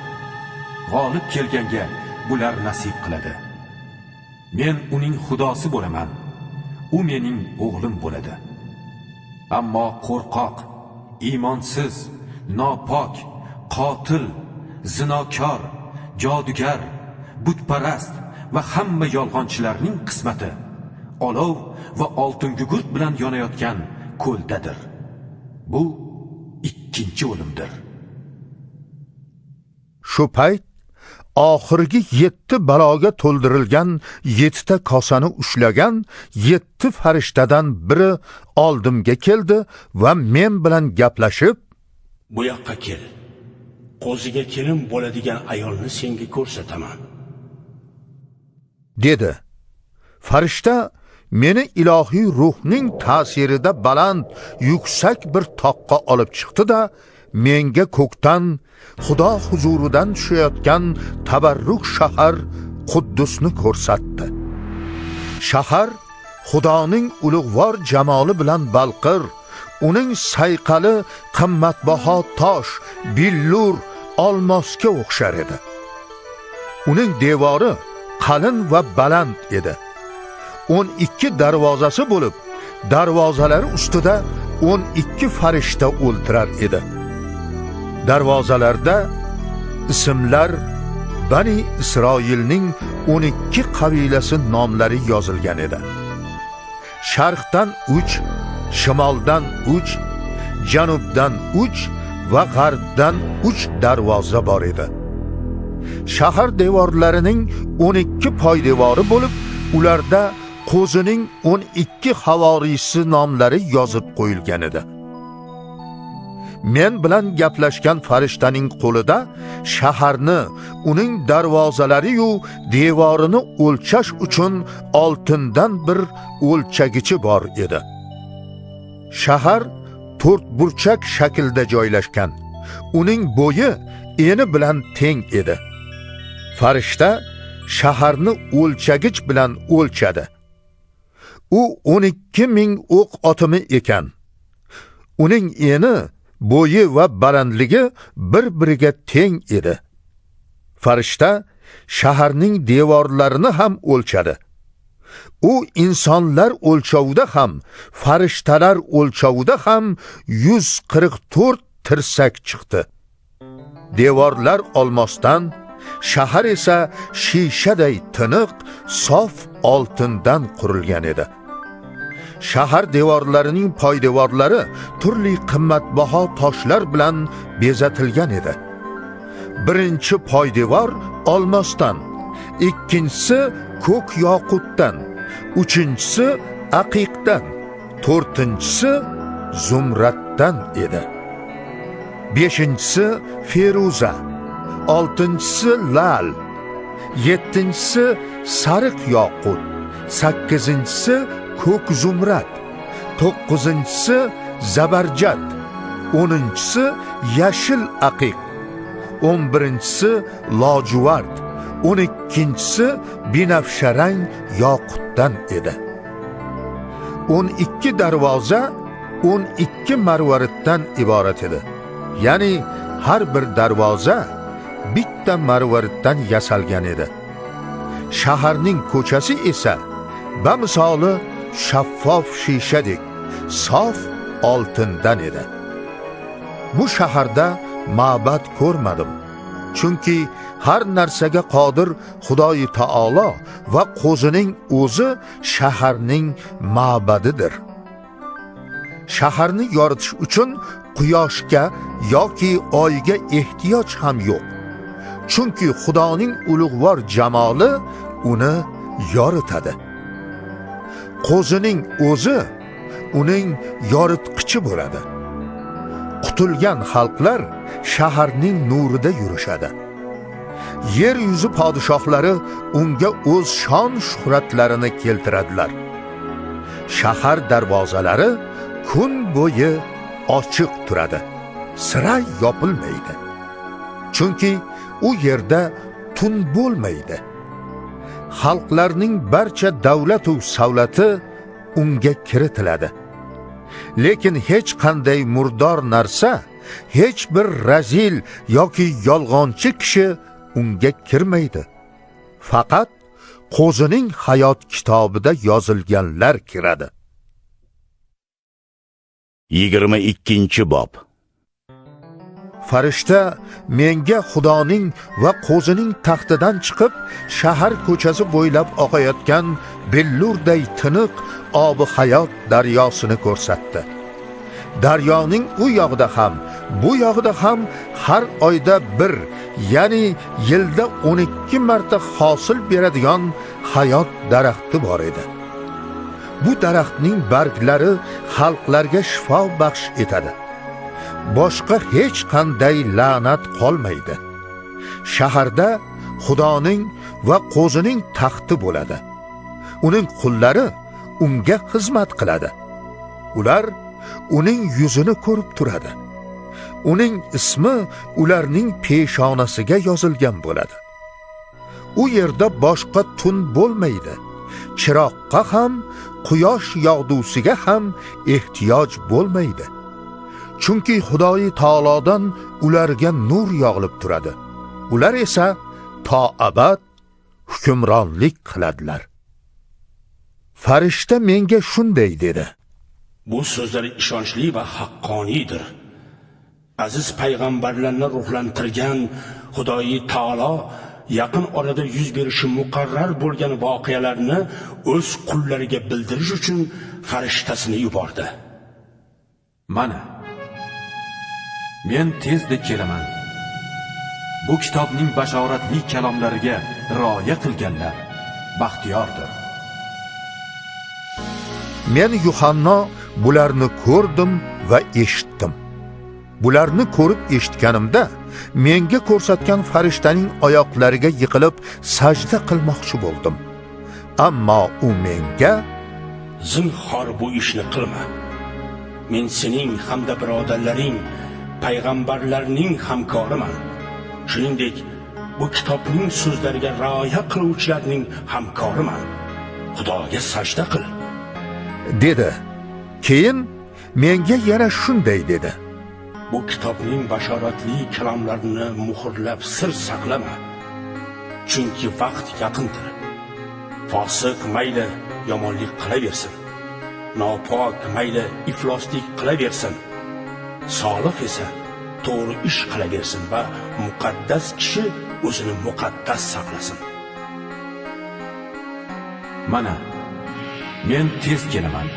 G'olib kelganga bular nasib qiladi. Men uning xudosi bo'laman, u mening o'g'lim bo'ladi. Ammo qo'rqoq, iymonsiz, nopok, qotil, zinokor, jodugar, butparast va hamma yolg'onchilarning qismati olov va oltingugurt bilan yonayotgan ko'ldadir. Bu ikkinchi o'limdir. Shu payt oxirgi 7 baloga to'ldirilgan 7 ta kosani ushlagan 7 farishtadan biri oldimga keldi va men bilan gaplashib: Bu yoqqa kel. Qo'ziga kelin bo'ladigan ayolni senga ko'rsataman, dedi. Farishta meni ilohiy ruhning ta'sirida baland, yuksak bir toqqa olib chiqdi-da, menga ko'kdan, Xudo huzuridan tushayotgan tabarruk shahar Quddusni ko'rsatdi. Shahar Xudoning ulug'vor jamoli bilan balqir, uning sayqali qimmatbaho tosh, billur, olmosga o'xshar edi. Uning devori qalin va baland edi. 12 darvozasi bo'lib, darvozalari ustida 12 farishta o'ltirar edi. Darvozalarda ismlar Bani Isroilning 12 qabilasi nomlari yozilgan edi. Sharqdan 3, shimoldan 3, janubdan 3 va g'arbdan 3 darvoza bor edi. Shahar devorlarining 12 poydevori bo'lib, ularda qo'zining 12 havoriysi nomlari yozib qo'yilgan edi. Men bilan gaplashgan farishtaning qo'lida shaharni, uning darvozalari-yu devorini o'lchash uchun oltindan bir o'lchagichi bor edi. Shahar to'rtburchak shaklda joylashgan. Uning bo'yi eni bilan teng edi. Farishta shaharni o'lchagich bilan o'lchadi. U 12 000 o'q otimi ekan. Uning eni, bo'yi va balandligi bir-biriga teng edi. Farishta shaharning devorlarini ham o'lchadi. U insonlar o'lchovida ham, farishtalar o'lchovida ham 144 tirsak chiqdi. Devorlar olmosdan, shahar esa shishaday tiniq, sof oltindan qurilgan edi. Shahar devorlarining poydevorlari turli qimmatbaho toshlar bilan bezatilgan edi. Birinchi poydevor olmosdan, ikkinchisi ko'k yoqutdan, uchinchisi aqiqdan, to'rtinchisi zumraddan edi. Beshinchisi feruza, oltinchisi lal, yettinchisi sariq yoqut, sakkizinchisi ko'k zumrad, to'qqizinchisi zabarjad, o'ninchisi yashil aqiq, 11-inchisi lojuvard, 12-inchisi binafsharang yoqutdan edi. 12 darvoza 12 marvariddan iborat edi. Ya'ni har bir darvoza bitta marvariddan yasalgan edi. Shaharning ko'chasi esa bamisoli shaffof shishadek sof oltindan edi. Bu shaharda ma'bad ko'rmadim, chunki har narsaga qodir Xudoyi taolo va Qo'zining o'zi shaharning ma'badidir. Shaharni yoritish uchun quyoshga yoki oyga ehtiyoj ham yo'q, chunki Xudoning ulug'vor jamoli uni yoritadi. Qo'zining o'zi uning yoritqichi bo'ladi. Qutulgan xalqlar shaharning nurida yurishadi. Yer yuzi podshohlari unga o'z shon shuhratlarini keltiradilar. Shahar darvozalari kun bo'yi ochiq turadi, sira yopilmaydi. Chunki u yerda tun bo'lmaydi. Xalqlarning barcha davlat va savlati unga kiritiladi. Lekin hech qanday murdor narsa, hech bir razil yoki yolg'onchi kishi unga kirmaydi. Faqat Qo'zining hayot kitobida yozilganlar kiradi. 22-bob. Farishta menga Xudoning va Qo'zining taxtidan chiqib, shahar ko'chasi bo'ylab oqayotgan billurday tiniq obi hayot daryosini ko'rsatdi. Daryoning u yog'ida ham, bu yog'ida ham har oyda bir, ya'ni yilda 12 marta hosil beradigan hayot daraxti bor edi. Bu daraxtning barglari xalqlarga shifo baxsh etadi. Boshqa hech qanday la'nat qolmaydi. Shaharda Xudoning va Qo'zining taxti bo'ladi. Uning qullari unga xizmat qiladi. Ular uning yuzini ko'rib turadi. Uning ismi ularning peshonasiga yozilgan bo'ladi. U yerda boshqa tun bo'lmaydi. Chiroqqa ham, quyosh yog'dusiga ham ehtiyoj bo'lmaydi. Chunki Xudoyi taolodan ularga nur yog'ilib turadi. Ular esa to abad hukmronlik qiladilar. Farishta menga shunday dedi: Bu so'zlar ishonchli va haqqoniydir. Aziz payg'ambarlarni ruhlantirgan Xudoyi taolo yaqin orada yuz berishi muqarrar bo'lgan voqealarni o'z qullariga bildirish uchun farishtasini yubordi. Mana, men tezda kelaman. Bu kitobning bashoratli kalomlariga rioya qilganlar baxtiyordir. Men Yuhanno bularni ko'rdim va eshitdim. Bularni ko'rib eshitganimda menga ko'rsatgan farishtaning oyoqlariga yiqilib sajda qilmoqchi bo'ldim. Ammo u menga: Zinhor bu ishni qilma. Men sening hamda birodarlaring, payg'ambarlarning hamkoriman. Shuningdek, bu kitobning so'zlariga rioya qiluvchilarning hamkoriman. Xudoga sajda qil, dedi. Keyin menga yana shunday dedi: Bu kitobning bashoratli kalomlarini muhrlab sir saqlama, chunki vaqt yaqindir. Fosiq mayli yomonlik qilaversin, nopok mayli ifloslik qilaversin, solih esa to'g'ri ish qilaversin va muqaddas kishi o'zini muqaddas saqlasin. Mana, men tez kelaman.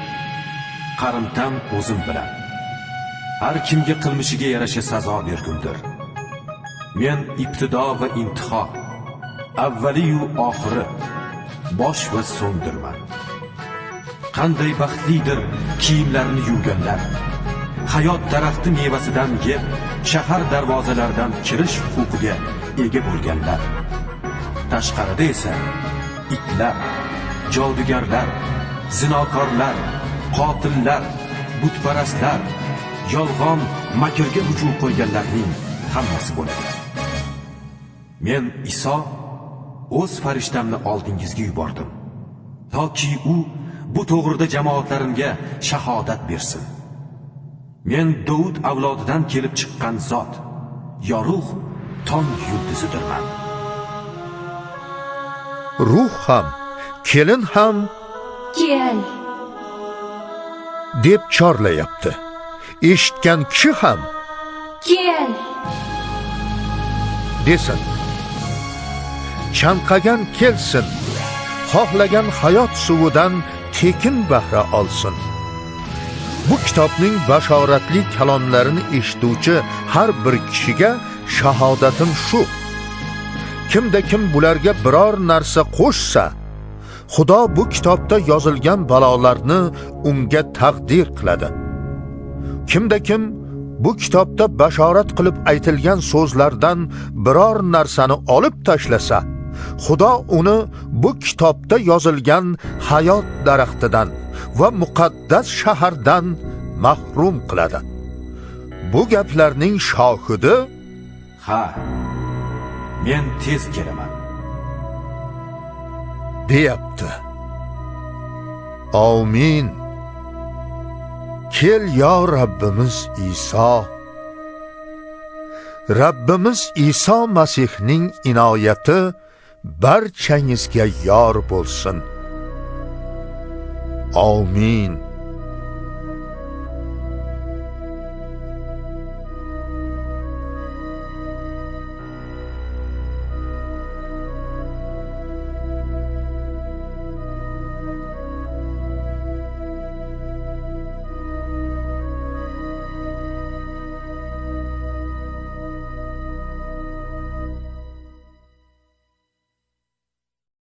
Qarimtam o'zim bilan. Har kimga qilmishiga yarasha sazo bergumdir. Men ibtido va intiho, avvaliyu oxiri, bosh va so'ngdirman. Qanday baxtlidir kiyimlarini yuvganlar, hayot daraxti mevasidan yeb, shahar darvozalaridan kirish huquqiga ega bo'lganlar. Tashqarida esa itlar, jodugarlar, zinokorlar, qotillar, butparastlar, yolg'on makrga hujum qo'yganlarning hammasi bo'ladi. Men Iso o'z farishtamni oldingizga yubordim, toki u bu to'g'rida jamoatlarimga shahodat bersin. Men Dovud avlodidan kelib chiqqan zot, yorug' tong yulduzidirman. Ruh ham, kelin ham kel deb chorlayapti. Eshitgan kishi ham kel desin. Chanqagan kelsin, xohlagan hayot suvidan tekin bahra olsin. Bu kitobning bashoratli kalomlarini eshituvchi har bir kishiga shahodatim shu: kimda kim bularga biror narsa qo'shsa, Xudo bu kitobda yozilgan balolarni unga taqdir qiladi. Kimda kim bu kitobda bashorat qilib aytilgan so'zlardan biror narsani olib tashlasa, Xudo uni bu kitobda yozilgan hayot daraxtidan va muqaddas shahardan mahrum qiladi. Bu gaplarning shohidi: ha, men tez kelaman, deyapti. Amin. Kel yo Rabbimiz Iso. Rabbimiz Iso Masihning inoyati barchangizga yor bo'lsin. Amin.